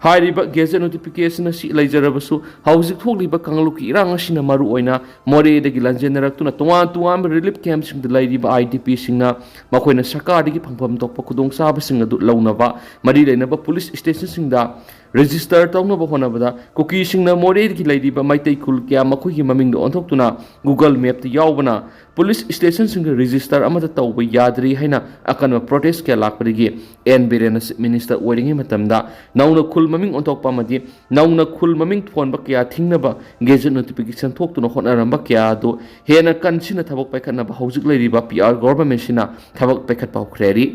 ꯍꯥꯏꯔꯤꯕ ꯒꯦꯖꯦꯠ ꯅꯣꯇꯤꯐꯤꯀꯦꯁꯟ ꯑꯁꯤ ꯂꯩꯖꯔꯕꯁꯨ, ꯍꯧꯖꯤꯛ ꯊꯣꯛꯂꯤꯕ ꯀꯥꯡꯂꯨꯞꯀꯤ ꯏꯔꯥꯡ ꯑꯁꯤꯅ ꯃꯔꯨꯑꯣꯏꯅ ꯃꯣꯔꯦꯗꯒꯤ ꯂꯥꯟꯖꯦꯟꯅꯔꯛꯇꯨꯅ ꯇꯣꯉꯥꯟ ꯇꯣꯉꯥꯟꯕ relief camp ꯁꯤꯡꯗ ꯂꯩꯔꯤꯕ IDP ꯁꯤꯡꯅ ꯃꯈꯣꯏꯅ ꯁꯔꯀꯥꯔꯗꯒꯤ ꯐꯪꯐꯝ ꯊꯣꯛꯄ ꯈꯨꯗꯣꯡꯆꯥꯕꯁꯤꯡ ꯑꯗꯨ ꯂꯧꯅꯕ ꯃꯔꯤ ꯂꯩꯅꯕ ꯄꯨꯂꯤꯁ ꯁ꯭ꯇꯦꯁꯟꯁꯤꯡꯗ register ꯇꯧꯅꯕ ꯍꯣꯠꯅꯕꯗ ꯀꯨꯀꯤꯁꯤꯡꯅ ꯃꯣꯔꯦꯒꯤ ꯂꯩꯔꯤꯕ ꯃꯩꯇꯩ ꯈꯨꯜ ꯀꯌꯥ ꯃꯈꯣꯏꯒꯤ ꯃꯃꯤꯡꯗ ꯑꯣꯟꯊꯣꯛꯇꯨꯅ Google Map ꯇ ꯌꯥꯎꯕꯅ ꯄꯨꯂꯤꯁ ꯁ꯭ꯇꯦꯁꯟꯁꯤꯡꯗ register ꯑꯃꯠꯇ ꯇꯧꯕ ꯌꯥꯗ꯭ꯔꯤ ꯍꯥꯏꯅ ꯑꯀꯟꯕ protest ꯀꯌꯥ ꯂꯥꯛꯄꯗꯒꯤ ꯑꯦꯟ ꯕꯤꯔꯦꯟꯅ Chief Minister ꯑꯣꯏꯔꯤꯉꯩ ꯃꯇꯝꯗ ꯅꯧꯅ ꯈꯨꯜ ꯃꯃꯤꯡ ꯑꯣꯟꯊꯣꯛꯄ ꯑꯃꯗꯤ ꯅꯧꯅ ꯈꯨꯜ ꯃꯃꯤꯡ ꯊꯣꯟꯕ ꯀꯌꯥ ꯊꯤꯡꯅꯕ ꯒꯦꯖꯦꯠ ꯅꯣꯇꯤꯐꯤꯀꯦꯁꯟ ꯊꯣꯛꯇꯨꯅ ꯍꯣꯠꯅꯔꯝꯕ ꯀꯌꯥ ꯑꯗꯨ ꯍꯦꯟꯅ ꯀꯟꯁꯤꯟꯅ ꯊꯕꯛ ꯄꯥꯏꯈꯠꯅꯕ ꯍꯧꯖꯤꯛ ꯂꯩꯔꯤꯕ ꯄꯤ ꯑꯥꯔ ꯒꯣꯚꯔꯟꯃꯦꯟꯠꯁꯤꯅ ꯊꯕꯛ ꯄꯥꯏꯈꯠꯄ ꯍꯧꯈ꯭ꯔꯦ ꯍꯥꯏꯔꯤ꯫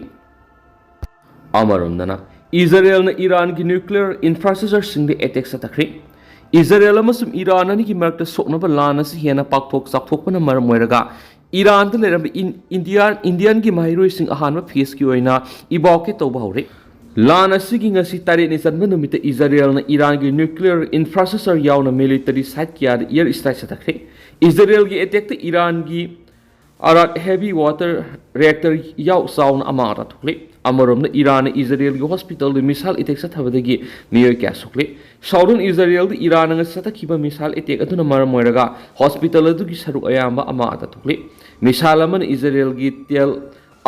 ꯑꯃꯔꯣꯝꯗꯅ, ꯏꯖꯔꯦꯜꯅ ꯏꯔꯥꯟꯒꯤ nuclear infrastructureꯁꯤꯡꯗ attack ꯆꯠꯊꯈ꯭ꯔꯦ꯫ ꯏꯖꯔꯦꯜ ꯑꯃꯁꯨꯡ ꯏꯔꯥꯟ ꯑꯅꯤꯒꯤ ꯃꯔꯛꯇ ꯁꯣꯛꯅꯕ ꯂꯥꯟ ꯑꯁꯤ ꯍꯦꯟꯅ ꯄꯥꯛꯊꯣꯛ ꯆꯥꯎꯊꯣꯛꯄꯅ ꯃꯔꯝ ꯑꯣꯏꯔꯒ ꯏꯔꯥꯟꯗ ꯂꯩꯔꯝꯕ ꯏꯟ-, ꯏꯟꯗꯤꯌꯥ, ꯏꯟꯗꯤꯌꯟꯒꯤ ꯃꯍꯩꯔꯣꯏꯁꯤꯡ ꯑꯍꯥꯟꯕ phaseꯀꯤ ꯑꯣꯏꯅ evacuate ꯇꯧꯕ ꯍꯧꯔꯦ꯫ ꯂꯥꯟ ꯑꯁꯤꯒꯤ ꯉꯁꯤ ꯇꯔꯦꯠꯅꯤ ꯆꯟꯕ ꯅꯨꯃꯤꯠꯇ ꯏꯖꯔꯦꯜꯅ ꯏꯔꯥꯟꯒꯤ nuclear infrastructure ꯌꯥꯎꯅ military site ꯀꯌꯥꯗ air strike ꯆꯠꯊꯈ꯭ꯔꯦ꯫ ꯏꯖꯔꯦꯜꯒꯤ attackꯇ ꯏꯔꯥꯟꯒꯤ ꯑꯔꯥꯠ heavy water reactor ꯌꯥꯎ ꯆꯥꯎꯅ ꯑꯃꯥꯡ ꯑꯇꯥ ꯊꯣꯛꯂꯤ꯫ ꯑꯃꯔꯣꯝꯗ ꯏꯔꯥꯟꯅ ꯏꯖꯔꯦꯜꯒꯤ hospitalꯗ missile attack ꯆꯠꯊꯕꯗꯒꯤ ꯃꯤꯑꯣꯏ ꯀꯌꯥ ꯁꯣꯛꯂꯤ꯫ Southern ꯏꯖꯔꯦꯜꯗ ꯏꯔꯥꯟꯅ ꯉꯁꯤ ꯆꯠꯊꯈꯤꯕ missile attack ꯑꯗꯨꯅ ꯃꯔꯝ ꯑꯣꯏꯔꯒ hospital ꯑꯗꯨꯒꯤ ꯁꯔꯨꯛ ꯑꯌꯥꯝꯕ ꯑꯃꯥꯡ ꯑꯇꯥ ꯊꯣꯛꯂꯤ꯫ Missile ꯑꯃꯅ ꯏꯖꯔꯦꯜꯒꯤ Tel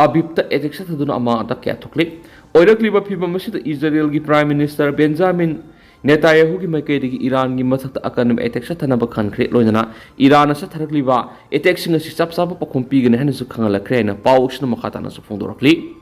Avivꯇ attack ꯆꯠꯊꯗꯨꯅ ꯑꯃꯥꯡ ꯑꯇꯥ ꯀꯌꯥ ꯊꯣꯛꯂꯤ꯫ ꯑꯣꯏꯔꯛꯂꯤꯕ ꯐꯤꯚꯝ ꯑꯁꯤꯗ ꯏꯖꯔꯦꯜꯒꯤ Prime Minister Benjamin Netanyahuꯒꯤ ꯃꯥꯏꯀꯩꯗꯒꯤ ꯏꯔꯥꯟꯒꯤ ꯃꯊꯛꯇ ꯑꯀꯟꯕ attack ꯆꯠꯊꯅꯕ ꯈꯟꯈ꯭ꯔꯦ꯫ ꯂꯣꯏꯅꯅ ꯏꯔꯥꯟꯅ ꯆꯠꯊꯔꯛꯂꯤꯕ attackꯁꯤꯡ ꯑꯁꯤ ꯆꯞ ꯆꯥꯕ ꯄꯥꯎꯈꯨꯝ ꯄꯤꯒꯅꯤ ꯍꯥꯏꯅꯁꯨ ꯈꯪꯍꯜꯂꯛꯈ꯭ꯔꯦ ꯍꯥꯏꯅ ꯄꯥꯎ ꯑꯁꯤꯅ ꯃꯈꯥ ꯇꯥꯅꯁꯨ ꯐꯣꯡꯗꯣꯔꯛꯂꯤ꯫